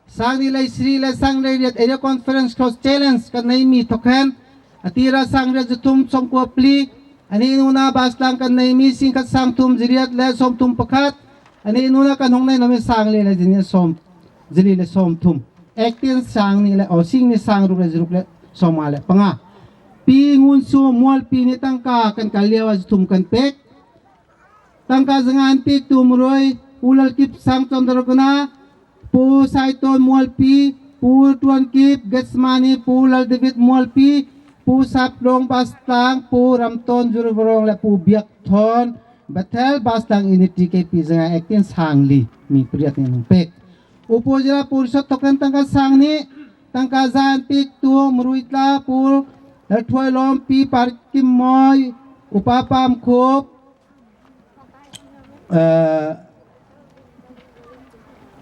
sâng nih leh sarih leh sâng nih leh riat area conference cross challenge kan nei mi thawk hen, a tîrah sâng riat zathum sâwmkua pali, a neih nûnah Bastlang kan nei mi sîng khat sâng thum zariat leh sâwmthum pakhat, a neih nûnah kan hawng nei nawlh mi sâng li leh zanih sâwm, zali leh sâwmthum. Ektê hen sâng nih leh, aw, sîng nih sâng ruk leh zaruk leh sâwmnga leh panga. Pi Ngun Sum Mualpi nih tangka kan kal liauah zathum kan pêk. Tangka zanga an pêktu murui, Pu Lalkipsang Chandrakona, Pu Saitawn Mualpi, Pu Ṭuankip Gethsemani, Pu Laldavid Mualpi, Pu Saplawng Bastlang, Pu Ramtawn Zurvarong leh Pu Biakthawn Bethel Bastlang Unit T K P zanga ektê hen sâng li, mi pariat nih an hawng pêk. Upazila Parishad thawk hen tangka sâng nih, tangka za an pêktu murui tla, Pu Lalthuailawm, Pi Parkimmawi, Upa Pamkhup, Eh,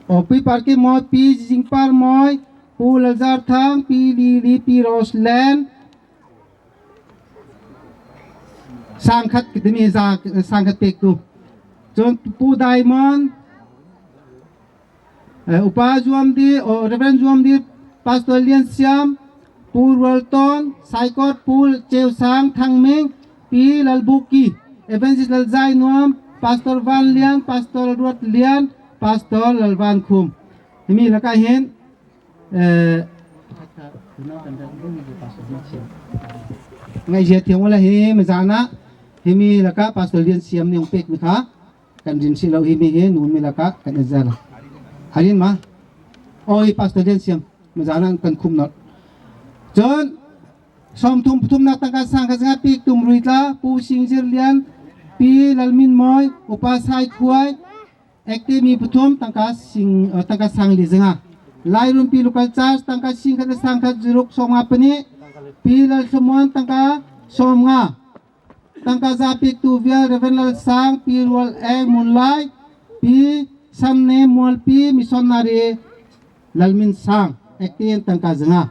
aw, Pi Parkimmawi, Pi Zingparmawi, Pu Lalzarthang, Pi Lili, Pi Roslen, sâng khat, kiti mi za, sâng khat pêktu. Chun Pu Diamond, Eh, Upa Zuamdi, oh, Reverend Zuamdi, Pastor Lian Siam, Pu Rualtawn, Saikot, Pu Cheusang, Thangming, Pi Lalbuki, Evangelist Lalzainuam, Pastor Van Lian, Pastor Ruat Lian, Pastor Lalvankhum. Himi lakah hin, eh, ngaihzia thiam ula hi, mi zana, himi lakah Pastor Lian Siam nih hawng pêk mi kha. Kan rin si lo hi mi hi, nun mi lakah kan en zel. A rin ma? Aw, hi Pastor Lian Siam. Mi zana kan khum nawlh. Chun, Sâwmthum pathumnâk tangka sâng khat zanga Pi Ktum Rui tla, Pu Singzir Lian, Pi Lalmin Mawi, Upa Sai Khuai, ekte mi pathum tangka sing, eh, tangka sâng li zanga. Lairun Pi Local Church tangka sing khat leh sâng khat zaruk sâwmnga panih, Pi Lalthlamuan tangka sâwmnga. Tangka za Pi Ktu Vial Reverend Lalsâng, Pi Rual Eng Munlai, Pi Sanne Mualpi, Missionary Lalminsang, ekte tangka zanga.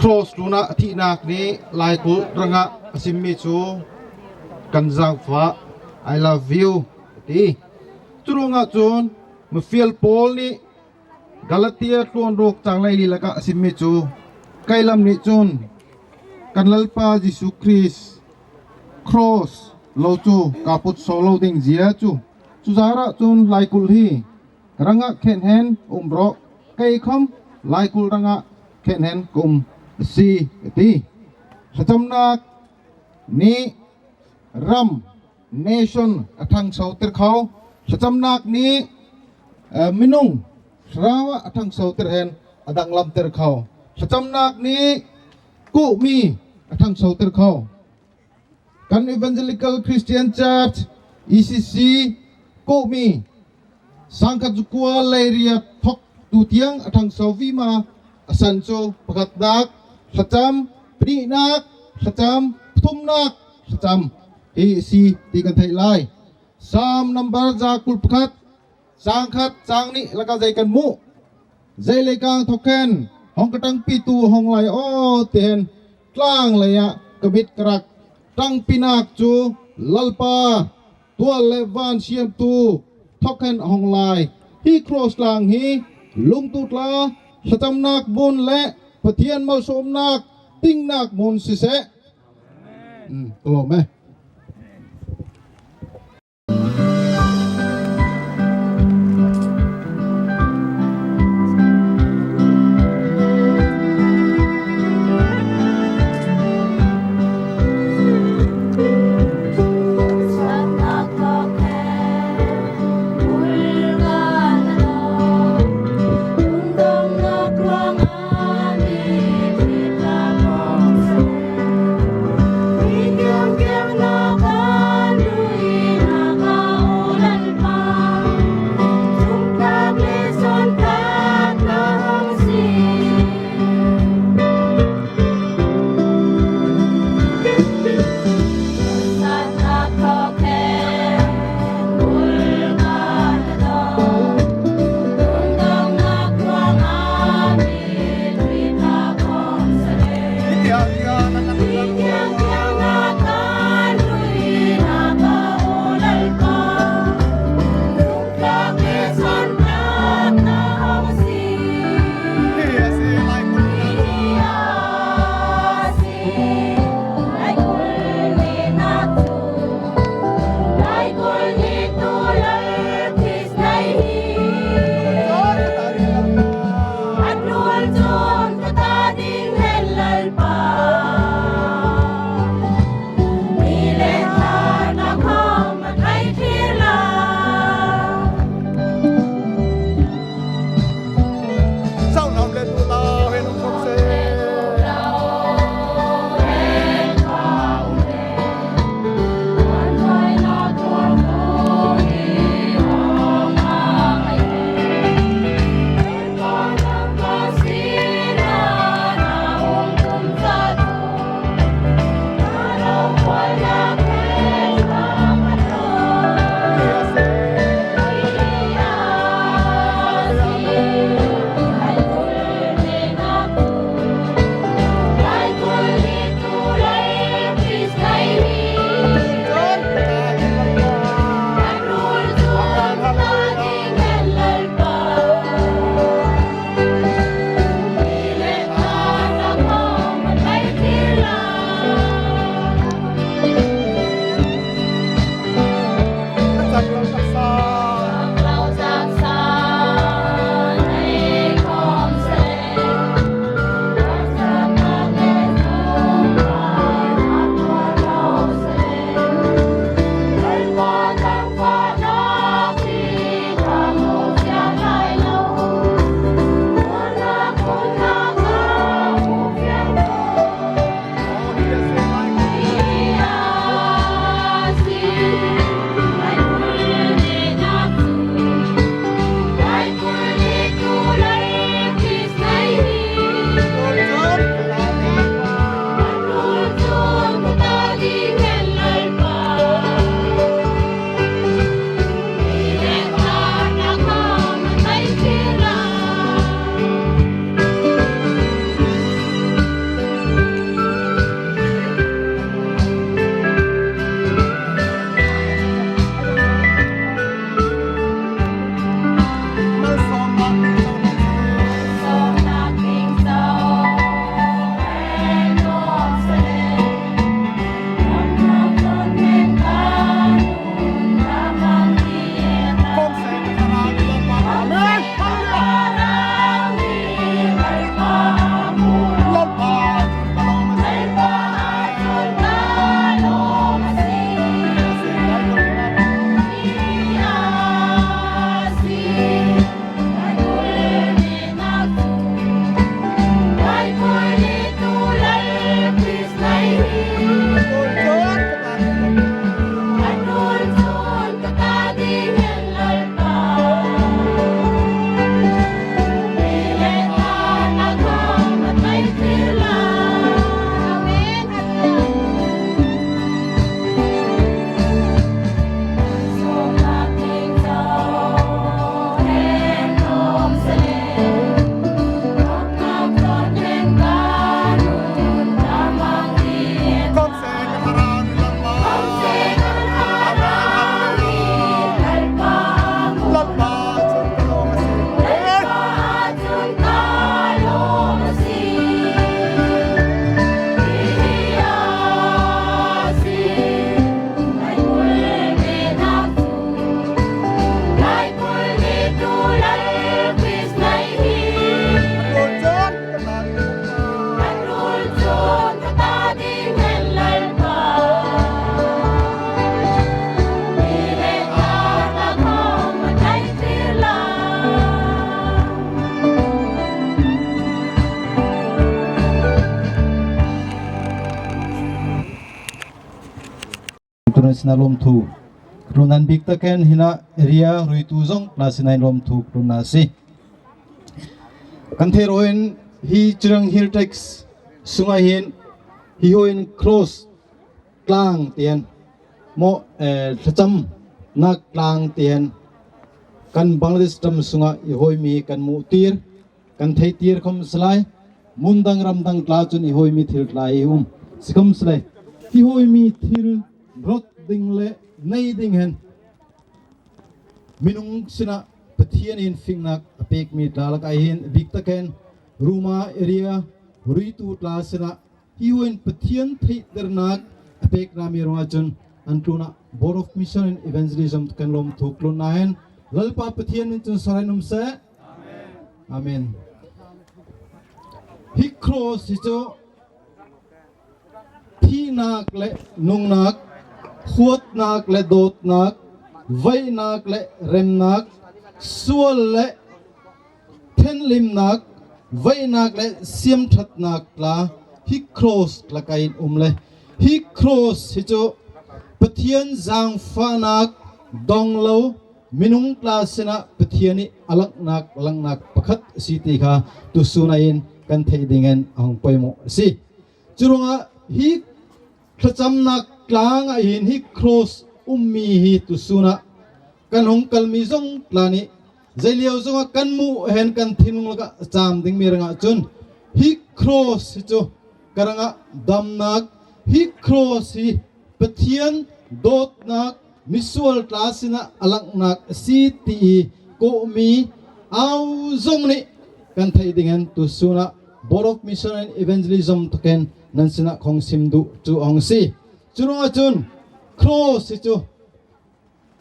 Paul tlûnah a thihnâk nih laikulh rangah a simmi chu kan zauhfah, "I love you," a ti. Churuangah chun mifial Paul nih Galatia tluan ruk châng leili lakah a simmi chu, kei lam nih chun kan Lalpa Jisu Krist cross lo chu ka put so lo ding zia chu, chu zârah chun laikulh hi rangah khenh hen um rawh, kei khawm laikulh rangah khenh hen ka um asi, a ti. Thlachamnâk nih ram, nation, a ṭhangsotir kho. Thlachamnâk nih, eh, minung thlarau ah a ṭhangsotir hen a danglamtir kho. Thlachamnâk nih kawhmi a ṭhangsotir kho. Kan Evangelical Christian Church, E C C, kawhmi sângkhat zâkua leiriat thawk tu tiang a ṭhangso vima a san chu pakhatnâk thlacham, panihnâk thlacham, pathumnâk thlacham hi asi ti kan theih lai. Sâm number zâkul pakhat, châng khat, châng nih lakah zei kan muh? Zei leikâng thawk hen hawng ka ṭangpitu hawng lai aw ti hen tlâng lei ah ka mit ka rak ṭangpinâk chu Lalpa tual leh vân siamtu thawk hen hawng lai. Hi cross tlâng hi lungtu tla, thlachamnâk mun leh Pathian malsâwmnâk tingnâk mun siseh. Hmm, ka lâwm e. sinah lâwmthu ka tlun nan bîk tak hen hinah area ruitu zawng tla sinah lâwmthu ka tlun na asi. Kan theih rawh hen hi Chirang Hill Tracts sungah hin hi hâwi hen cross tlâng ti hen maw, eh, thlachamnâk tlâng ti hen kan Bangladesh ram sungah i hâwi mi kan muh tîr, kan theih tîr khawmsele, mun dang ram dang tla chun i hâwi mi thil tla hi um. Sikhawmsele, hi hâwi mi thil rawt ding leh nei ding hen minung sinah Pathian in fingnâk a pêk mi tla lakah hin bîk tak hen Ruma area ruitu tla sinah hi hâwi hen Pathian theihtirnâk a pêk na mi ruangah chun an tlûnah Board of Mission and Evangelism kan lâwmthu ka tlun na hen Lalpa Pathian min chun sawr hen um seh. Amen. Hi cross hi chu thihnâk leh nungnâk, huatnâk leh dâwtnâk, veihnâk leh remnâk, sual leh thenhlimnâk, veihnâk leh siamṭhatnâk tla hi cross lakah hin um le. Hi cross hi chu Pathian zângfahnâk dawng lo minung tla sinah Pathian nih a laknâk, laknâk pakhat asi ti kha tusûn ah hin kan theih ding hen a hawng pawimawh asi. Churuangah hi thlachamnâk tlâng ah hin hi cross um mi hi tusûn ah kan hawng kal mi zawng tla nih zei liau zawngah kan muh hen kan thinlung lakah a châm ding mi rangah chun hi cross hi chu ka rangah damnâk, hi cross hi Pathian dâwtnâk misual tla sinah a laknâk asi ti hi kawh mi âuzawng nih kan theih ding hen tusûn ah Board of Mission and Evangelism thawk hen nan sinah ka hawng sim duh chu a hawng si. Churuangah chun cross hi chu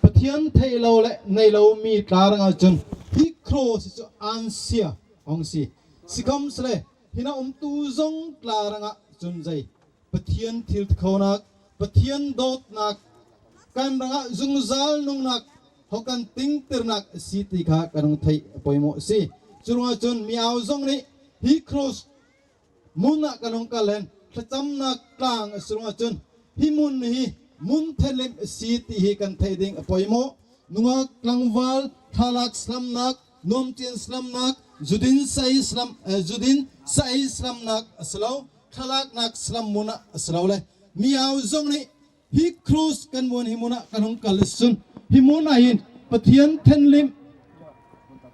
Pathian theih lo leh nei lo mi tla rangah chun hi cross hi chu ânsia a hawng si. Sikhawmsele, hinah umtu zawng tla rangah chun zei Pathian thiltikhonâk, Pathian dâwtnâk, kan rangah zungzâl nungnâk hawng kan tingtirnâk asi ti kha kan hawng theih a pawimawh asi. Churuangah chun mi âuzawng nih hi cross mun ah kan hawng kal hen thlachamnâk tlâng asi ruangah chun hi mun hi mun thenhlim asi ti hi kan theih ding a pawimawh. Nungâk tlangvâl, thlalâk slamnâk, nuamtian slamnâk, zudin sa-ei slam, eh, zudin sa-ei slamnâk asi lo, thlalâknâk slam mun ah asi lo le. Mi âuzawng nih hi cross kan muh hen hi mun ah kan hawng kal asi chun hi mun ah hin Pathian thenhlim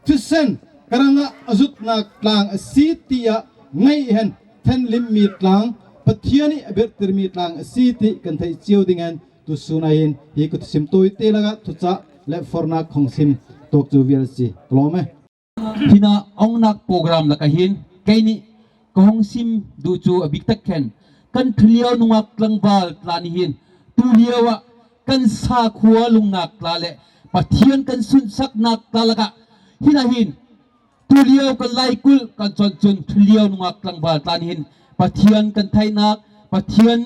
thisen ka rangah a zutnâk tlâng asi ti ah ngaih hen thenhlim mi tlâng, Pathian nih a birhtir mi tlâng asi ti kan theih chiau ding hen tusûn ah hin hi ka thusim tâwitê lakah thuchah leh fawrnâk ka hawng sim tâwk chu vial asi. Ka lâwm e. Hinah awngnâk program lakah hin kei nih ka hawng sim duh chu a bîk tak hen kan thiliau nungâk tlangvâl tla nih hin tuliau ah kan sakhua lungnâk tla leh Pathian kan sunhsaknâk tla lakah hinah hin tuliau kan laikulh kan chawn chun thiliau nungâk tlangvâl tla nih hin Pathian kan theihnâk, Pathian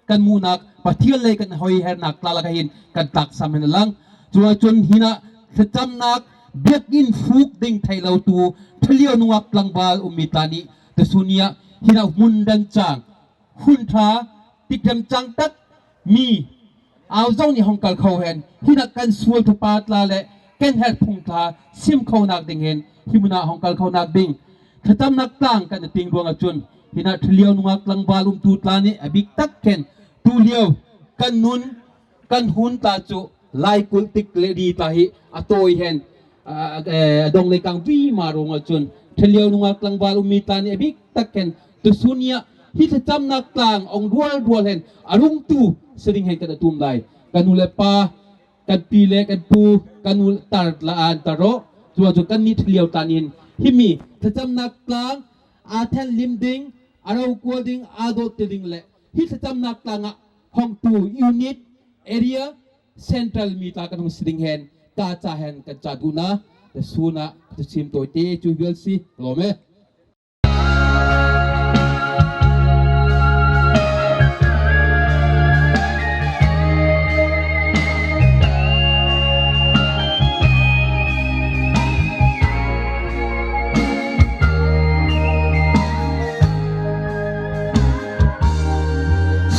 kan muhnâk, Pathian lei kan hâwihernâk tla lakah hin kan tlâksam hen a lang. Churuangah chun hinah thlachamnâk biakin fûk ding theih lo tu thiliau nungâk tlangvâl um mi tla nih tusûn ni ah hinah hmun remchâng, hun ṭha, tihremchâng tak mi âuzawng nih hawng kal kho hen hinah kan sual thupa tla leh kan herhphung tla simkhonâk ding hen hi mun ah hawng kal khonâk ding thlachamnâk tlâng kan ting ruangah chun hinah thiliau nungâk tlangvâl umtu tla nih a bîk tak hen tuliau kan nun kan hun tla chu laikulh tik leh ri tla hi a tâwi hen, a, a, eh, a dawng leikâng vima ruangah chun thiliau nungâk tlangvâl um mi tla nih a bîk tak hen tusûn ni ah hi thlachamnâk tlâng awng rualrual hen a rungtu si ding hen kan a tum lai. Kan nu leh pa, kan pi leh kan pu, kan nu tar tla an tar rawh. Churuangah chun kannih thiliau tla nih hin himi thlachamnâk tlâng a thenhlim ding, a rokual ding, a dâwt ding leh hi thlachamnâk tlâng ah hawngtu unit, area, central mi tla kan hawng si ding hen ka chah hen kan chah duh na. Tusûn ah ka thusim tâwitê chu vial asi. Ka lâwm e.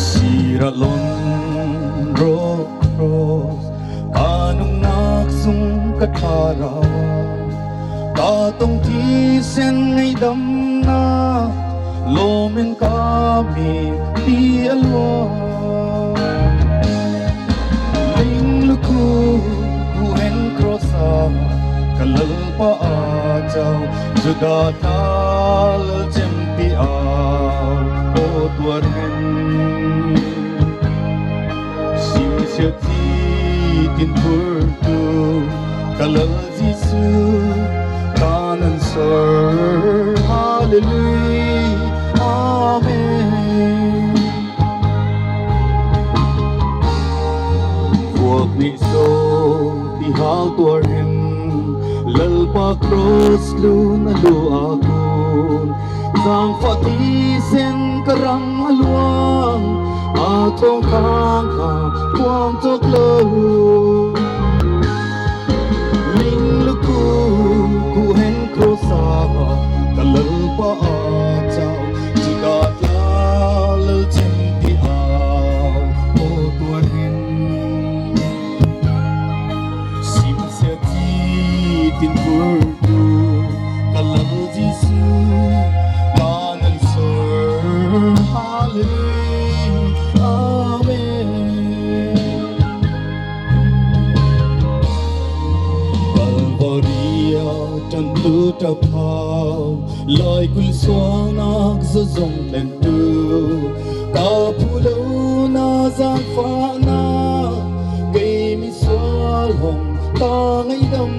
Sîrah lawn rawh. A tawng thisen ngâidamnâk lâwm hen ka mi ti a luang. Ling lukhu khuh hen cross ah ka Lalpa a chau, Juda tla lalchempi âu, aw tuar hen. Simsia chi tinphurtu ka Lal Jisu kan nan sawr. Hallelujah. Amen. Vuak nih so ti hâl tuar hen, Lalpa cross lûn a luah khun. Zângfah thisen ka rang a luang, a thâwngthâng kha kuang chawk lo. Ling lukhu khuh hen cross ah ka Lalpa a chau, Juda tla lalchempi âu, aw tuar hen. Simsia chi tinphurtu ka Lal Jisu kan nan sawr. Hallelujah. Amen. Kalvari ah ṭantu ṭap hâwi, laikulh sualnâk zawzawng tlentu, ka phulo na zângfahnâk kei misual hawng ka ngâidam.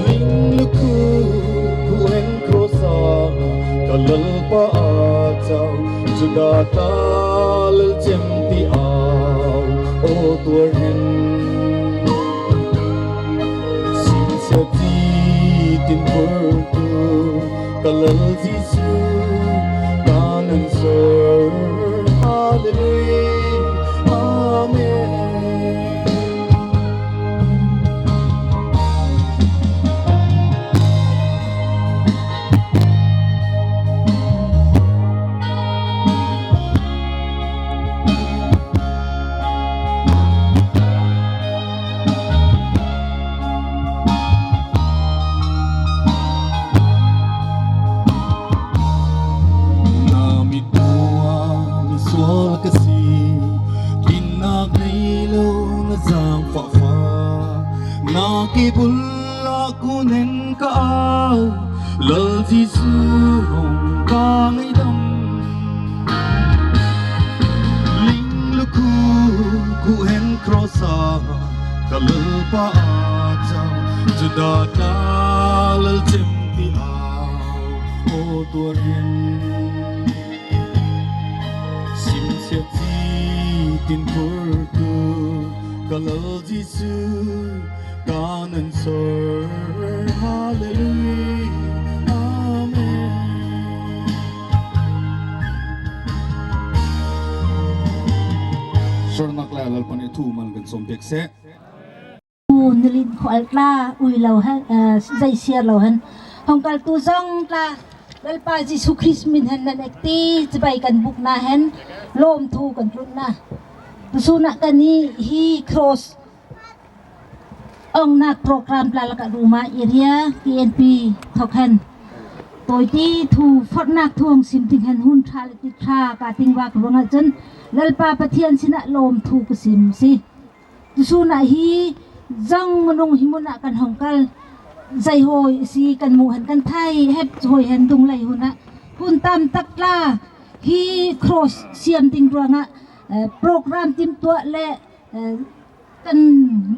Ling lukhu khuh hen cross ah ka Lalpa a chau, Juda tla lalchempi âu, aw tuar hen. Simsia chi tinphurtu ka Lal Jisu kan nan sawr. Hallelujah. Amen. Na mitmuh ah misual ka si, tlinnâk nei lo na zângfah fa. Na kei bul ah kun hen ka âu, Lal Jisu hawng ka ngâidam. Ling lukhu khuh hen cross ah ka Lalpa a chau, Juda tla lalchempi âu, aw tuar hen. Simsia chi tinphurtu ka Lal Jisu kan nan sawr. Hallelujah. Amen. Sawrnâk lai Lalpa nih thu man kan sawm pêk seh. U Nilin Khual tla ui lo hen, eh, zei siar lo hen hawng kaltu zawng tla Lalpa Jisu Krist min hen nan ek ti chibai kan bûk na hen lâwmthu kan tlunh na. Tusûn ah kannih hi cross awngnâk program tla lakah Ruma area K N P thawk hen tawite thu fawrhnâk thu hawng sim ding hen hun ṭha leh ti ṭha ka ting vâk ruangah chun Lalpa Pathian sinah lâwmthu ka sim asi. Tusûn ah hi zawng minung hi mun ah kan hawng kal. Zei hâwi asi kan muh hen kan thei hep hâwi hen dunglei hun ah hun tam tak tla hi cross siam ding ruangah, eh, program timhtuah leh, eh, kan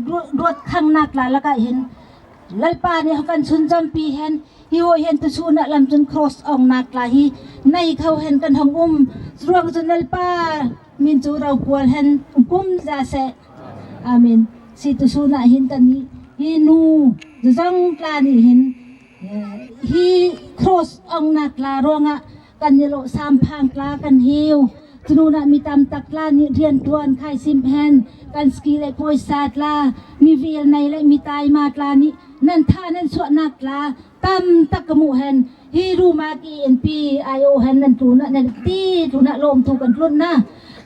ruat, ruat khangnâk tla lakah hin Lalpa nih kan sunzawmpi hen hi hâwi hen tusûn ah lam chun cross awngnâk tla hi nei kho hen kan hawng um. Churuang chun Lalpa min chu rokual hen um kumza seh. Amen. Asi tusûn ah hin kannih hi nu zawng tla nih hin, eh, hi cross awngnâk tla ruangah kannih lo samphang tla kan hiu. Chu nûnah mi tam tak tla nih rianṭuan khai sim hen kan ski leh pawisa tla, mi vêl nei leh mi taima tla nih nan tha nan suahnâk tla tam tak ka muh hen hi Ruma K N P aiawh hen nan tlûnah nan ti tlûnah lâwmthu kan tlunh na.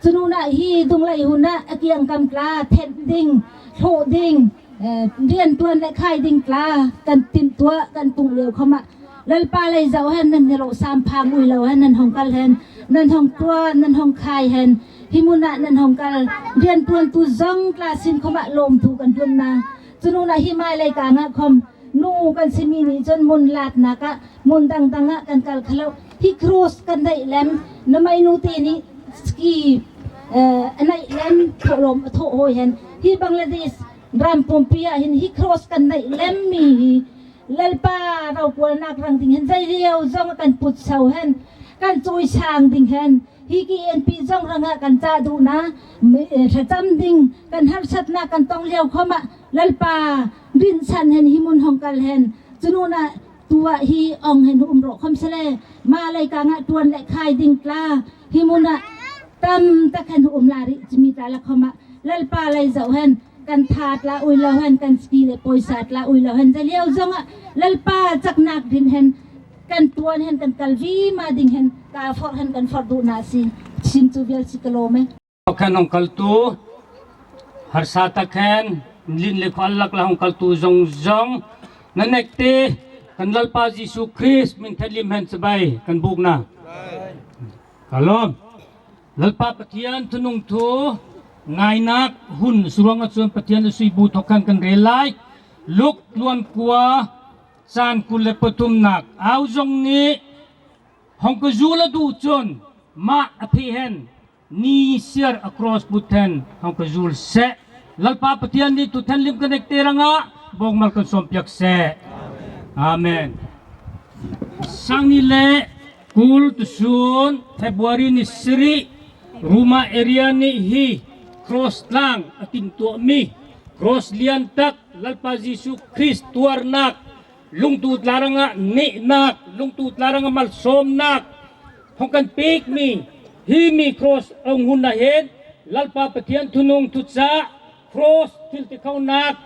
Chu nûnah hi dunglei hun ah a kiangkam tla thenh ding, thlawh ding, Eh, rianṭuan leh khai ding tla kan timhtuah kan tungh liau khawmah Lalpa lei zauh hen nan ni lo samphang ui lo hen nan hawng kal hen, nan hawng ṭuan, nan hawng khai hen, hi mun ah nan hawng kal. Rianṭuantu zawng tla sin khawmah lâwmthu kan tlun na. Chu nûnah hi mâi leikâng ah khawm nu kan si mi nih chun mun lâtnâk ah, mun dangdang ah kan kal kho lo. Hi cross kan neih lem, na mei nu te nih ski, eh, a neih lem thawhlâwm a thawh hâwi hen. Hi Bangladesh ram pumpi ah hin hi cross kan neih lem mi hi Lalpa rokualnâk rang ding hen zei liau zawng ah kan put so hen, kan chawisâng ding hen. Hi K N P zawng rangah kan chah duh na, mi, eh, thlacham ding kan harsatnâk kan tawng liau khawmah Lalpa rinhsan hen hi mun hawng kal hen. Chu nûnah tuah hi awng hen um rawh khawmsele, mâi leikâng ah ṭuan leh khai ding tla hi mun ah tam tak hen um lai rih. Chu mi tla lak khawmah Lalpa lei zauh hen kan tha tla ui lo hen, kan ski leh pawisa tla ui lo hen, zei liau zawng ah Lalpa chaknâk ding hen kan ṭuan hen kan kal vima ding hen ka forh hen kan forh duh na asi. Sim chu vial si ka lâwm e. Kan hawng kaltu, harsa tak hen, lin leh khual lak la hawng kaltu zawzawng, nan ektê kan Lalpa Jisu Krist min thenhlim hen chibai kan bûk na. Ka lâwm. Lalpa Pathian thunung thu ngâinâk hun suruangah chun Pathian a sui bu thawk hen kan rêl lai. Luk tluan kua, chân kul leh pathumnâk. Âuzawng nih hawng ka zûl a duh chun mah a pheh hen, ni siar a cross put hen hawng ka zûl seh. Lalpa Pathian nih thu thenhlim kan ektê rangah bâwngmal kan sâwm piak seh. Amen. Sâng nih leh kul tusûn February ni sarih, Ruma area nih hi cross tlâng a timhtuah mi, cross lian tak Lalpa Jisu Krist tuarnâk, lungtu tla rangah nehnâk, lungtu tla rangah malsâwmnâk hawng kan pêk mi, hi mi cross awng hun ah hin Lalpa Pathian thunung thuchah, cross thiltikhonâk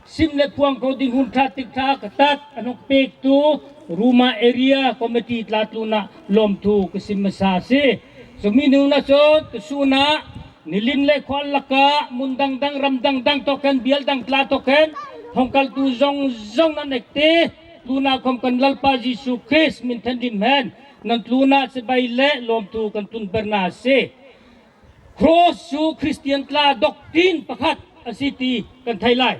sim leh phuang kho ding hun ṭha tik ṭha ka tak an hawng pêktu Ruma area committee tla tlûnah lâwmthu ka sim masa asi. Chu mi nûnah chun tusûnah nilin leh khual lakah mun dangdang, ram dangdang thawk hen, bial dang tla thawk hen hawng kaltu zawzawng nan ektê tlûnah khawm kan Lalpa Jisu Krist min thenhlim hen nan tlûnah chibai leh lâwmthu kan tlun ber na asi. Cross chu Kristian tla doctrine pakhat asi ti kan theih lai.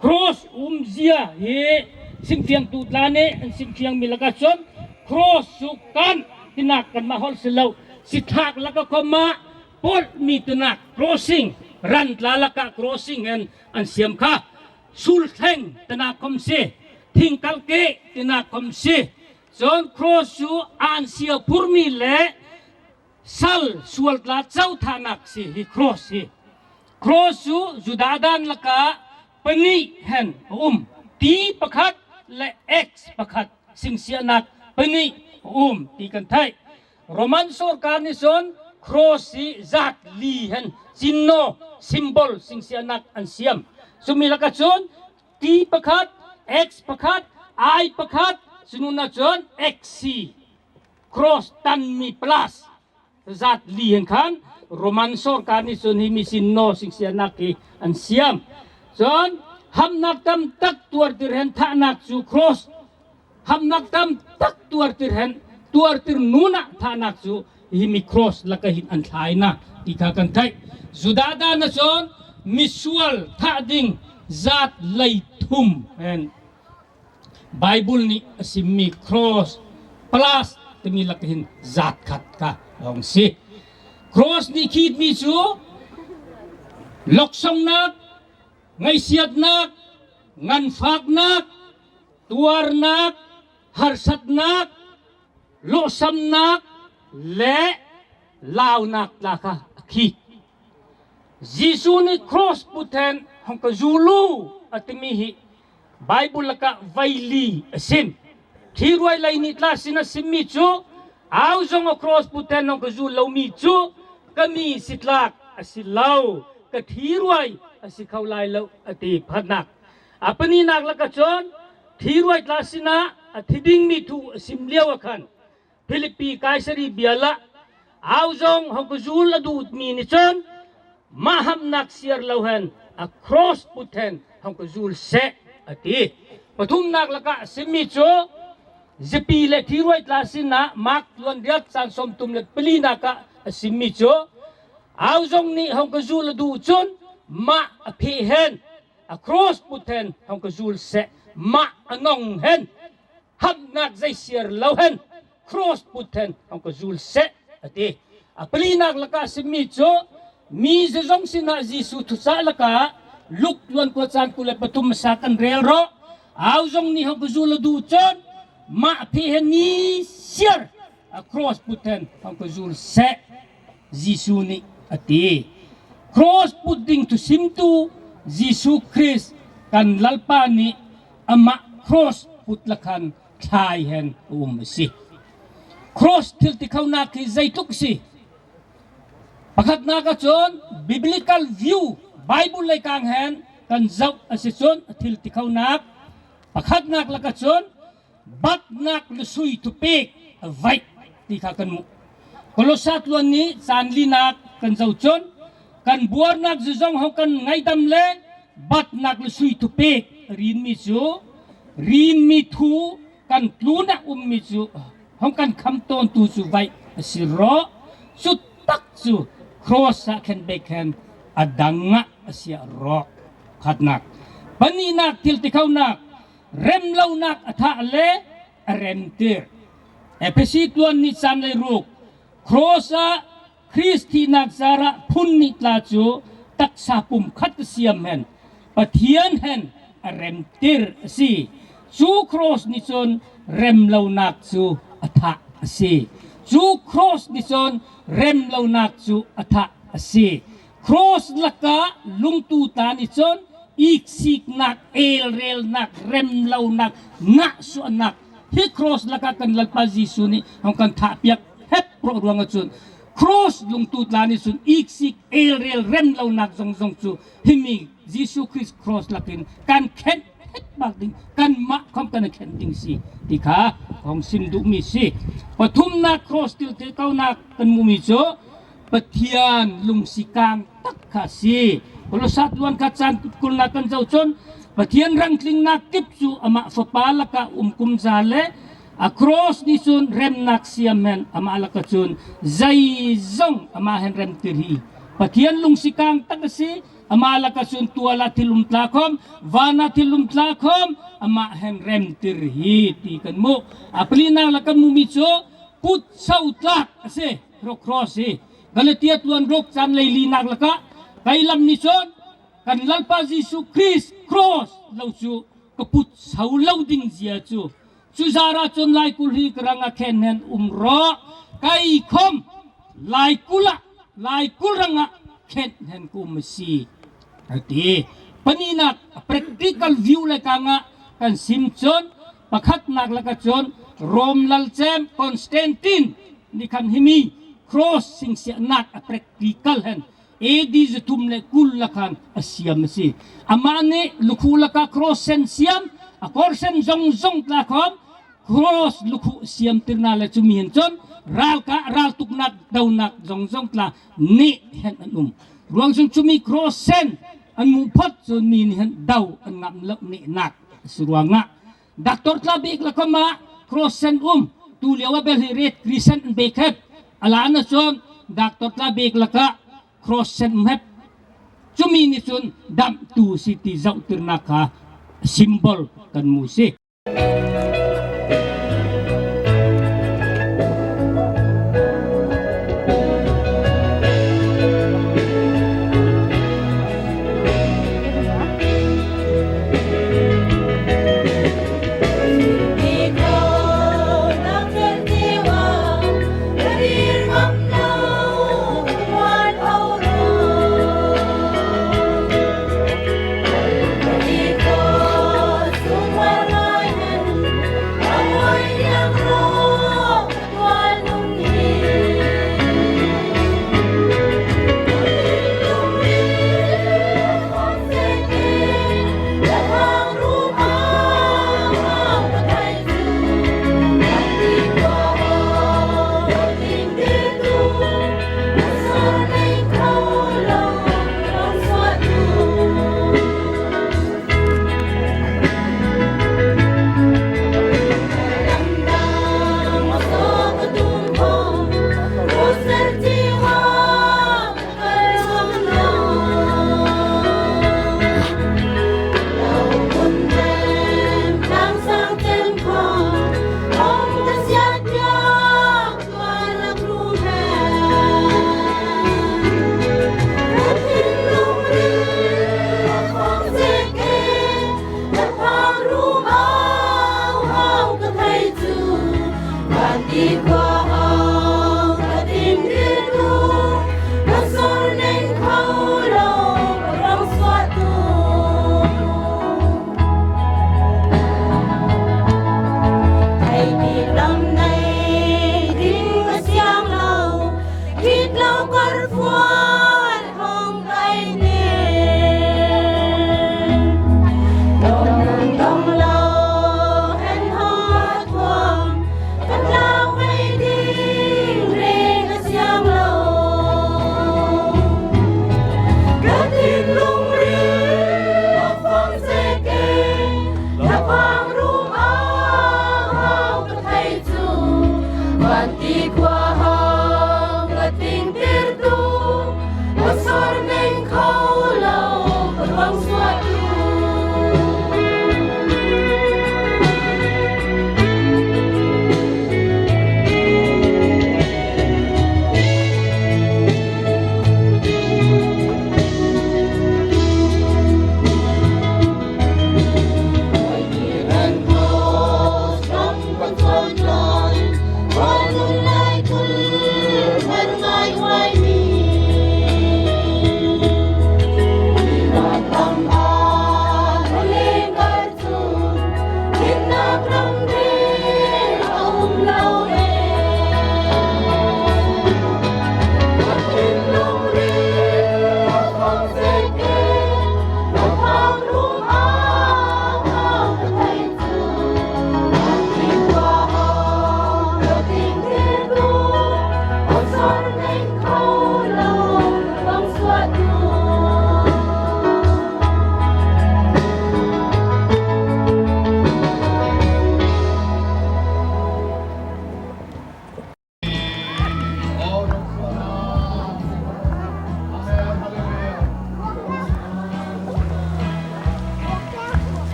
Cross umzia hi simfiangtu tla nih an simfiang mi lakah chun cross chu kan tinâk kanmah hawlh si lo. Sithlâk lakah khawmah pawlh mi tinâk crossing, ran tla lakah crossing hen an siam kha. Sulthleng tinâk khawm si, thingkalh keh tinâk khawm si. Chun cross chu ânsia phur mi leh sal sual tla cho thahnâk si hi cross hi. Cross chu Juda dân lakah panih hen a um. T pakhat leh X pakhat singsiahnâk panih a um ti kan theih. Roman sawrkar nih chun cross hi zât li hen sinno, symbol, singsiahnâk an siam. Chu mi lakah chun T pakhat, X pakhat, I pakhat, chu nûnah chun X C. Cross tan mi plus zât li hen khan Roman sawrkar nih chun hi mi sinno singsiahnâk hi an siam. Chun hamhnâk tam tak tuartir hen thahnâk chu cross, hamhnâk tam tak tuartir hen, tuartir nûnah thahnâk chu hi mi cross lakah hin an thlâi na ti kha kan theih. Juda dân ah chun misual thah ding zât leithum hen Bible nih a sim mi cross plus timi lakah hin zât khat kha a hawng si. Cross nih khit mi chu lawksawngnâk, ngaihsiatnâk, nganfâknâk, tuarnâk, harsatnâk, lawhsamnâk leh launâk tla kha a khit. Jisu nih cross put hen hawng ka zûl u a timi hi Bible lakah vei li a sim. Thiruai lei nih tla sinah sim mi chu, âuzawng ah cross put hen hawng ka zûl lo mi chu ka mi sithlâk asi lo, ka thiruai asi kho lai lo a ti pakhatnâk. A panihnâk lakah chun thiruai tla sinah a thi ding mi thu a sim liauah khan Philippi Kaisari bial ah âuzawng hawng ka zûl a duh mi nih chun mah hamhnâk siar lo hen a cross put hen hawng ka zûl seh, a ti. Pathumnâk lakah a simmi chu, Ziapi leh Thiruai tla sinah Mark tluan riat chang sâwmthum leh palinâk ah a simmi chu, âuzawng nih hawng ka zûl a duh chun, mah a pheh hen, a kraws put hen hawng ka zûl seh, mah a nong hen, hamhnâk zeisiar lo hen, kraws put hen hawng ka zûl seh, a ti. A palinâk lakah a simmi chu, mi zawzawng sinah Jisu thuchah lakah, Luk tluan kua chang kul leh pathum masa kan rêl rawh, âuzawng nih hawng ka zûl a duh chun, mah a pheh hen nisiar, a kraws put hen hawng ka zûl seh, Jisu nih a ti. Kraws put ding thusimtu Jisu Krist kan Lalpa nih amah kraws put lakah hen thlâi hen a um asi. Kraws thiltikhonâk hi zeitluk asi. Pakhatnâk ah chun biblical view, Bible leikâng hen kan zauh asi chun a thiltikhonâk. Pakhatnâk lakah chun batnâk lasui thupêk a vaih ti kha kan muh. Kolosa tluan nih chang linâk kan zauh chun, kan buarnâk zawzawng hawng kan ngâidam le, batnâk lasui thupêk a rîn mi chu, rîn mi thu kan tlûn ah um mi chu, hawng kan khamh tâwntu chu vaih asi rawh. Chu tak chu kraws ah khenbêk hen a dang ah a siah rawh. Khatnâk. Panihnâk thiltikhonâk, remlonâk a thah le a remtir. Ephesi tluan nih chang leiruk. Kraws ah Krist thihnâk zârah phun nih tla chu taksa pumkhat a siam hen, Pathian hen a remtir asi. Chu kraws nih chun remlonâk chu a thah asi. Chu kraws nih chun remlonâk chu a thah asi. Kraws lakah lungtu tla nih chun iksiknâk, êlrêlnâk, remlonâk, ngahsuahnâk, hi kraws lakah kan Lalpa Jisu nih hawng kan thahpiak hep rawh ruangah chun, kraws lungtu tla nih chun iksik, êlrêl, remlonâk zawzawng chu himi Jisu Krist kraws lakin kan khenh het bâk ding, kanmah khawm kan khenh ding asi ti kha hawng sim duh mi asi. Pathumnâk kraws thiltikhonâk kan muh mi chu Pathian lungsikâng tak kha asi. Kolosa tluan khat chang kulnâk kan zauh chun, Pathian rangtlingnâk kip chu amah Fapa lakah um kumza le, a kraws nih chun remnâk siam hen amah lakah chun zeizawng amah hen remtir hi. Pathian lungsikâng tak asi, amah lakah chun tual ah thil um tla khawm, vân ah thil um tla khawm, amah hen remtir hi ti kan muh. A palinâk lakah kan muh mi chu putso tlâk asi, rawh kraws hi. Galatia tluan ruk chang leilinâk lakah, kei lam nih chun kan Lalpa Jisu Krist kraws lo chu ka putso lo ding zia chu, chu zârah chun laikulh hi ka rangah khenh hen um rawh. Kei khawm laikulh ah, laikulh rangah khenh hen ka um asi, a ti. Panihnâk, practical view leikâng ah kan sim chun, pakhatnâk lakah chun Rom lalchem Konstantin nih khan himi kraws singsiahnâk a practical hen A D zathum leh kul lakah hen a siam asi. Amah nih lukhuh lakah kraws hen siam, a kawr sen zawzawng tla khawm kraws lukhuh siamtir na le, chumi hen chun râlkah, râltuknâk, donâk zawzawng tla neh hen an um. Ruang chun chumi kraws sen an muh phawt chun mi nih hen do an ngam lo nehnâk asi ruangah. Doctor tla bêk lakah mah kraws sen um, tuliau ah bêl hi red crescent an bêk hep. A lân ah chun doctor tla bêk lakah kraws sen um hep. Chumi nih chun damhtu asi ti zauhtirnâk kha symbol kan muh asi.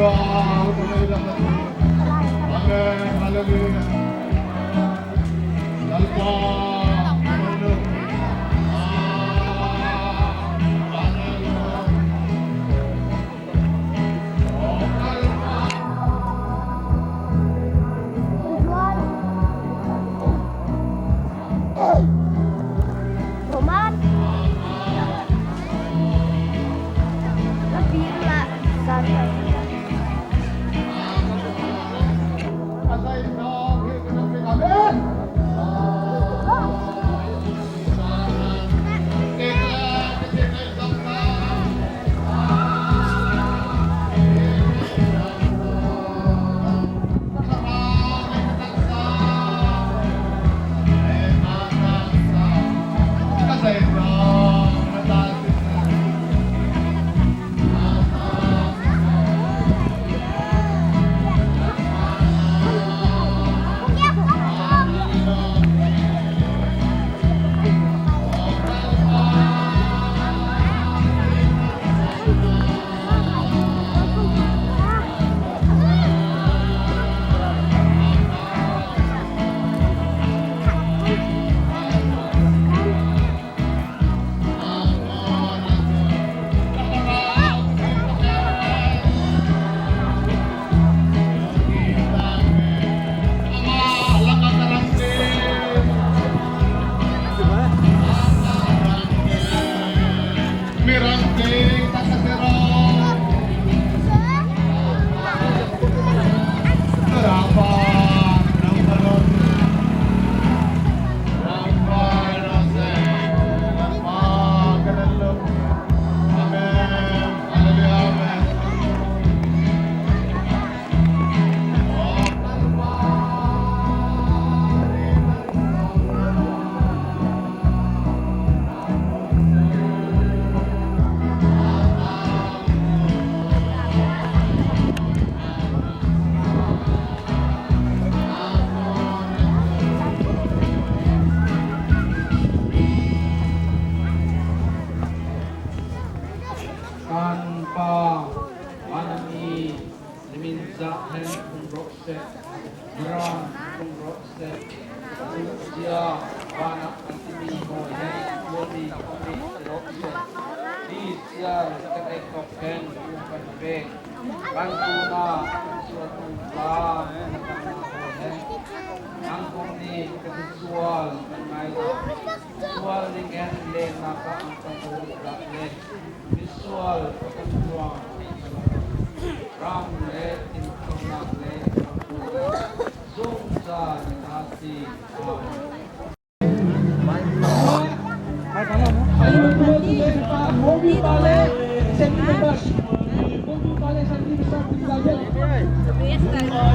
Amen. Hallelujah. Kan Pa, anna mi, na min zâ hen um rawh seh, na ram um rawh seh, na zia vân ah an timi haw hen tuah mi um rawh seh. Hi siar ka neih tawk hen um kan pêk. Kan tlûnah kan sualtu tla na kanna haw hen nang kong nih ka misual kan ngâi lo. Sual nih ngen lênnâk ah an kan rawh dah le misual kan ruang ram leh innchungnâk leh zungzâl na si. Amen.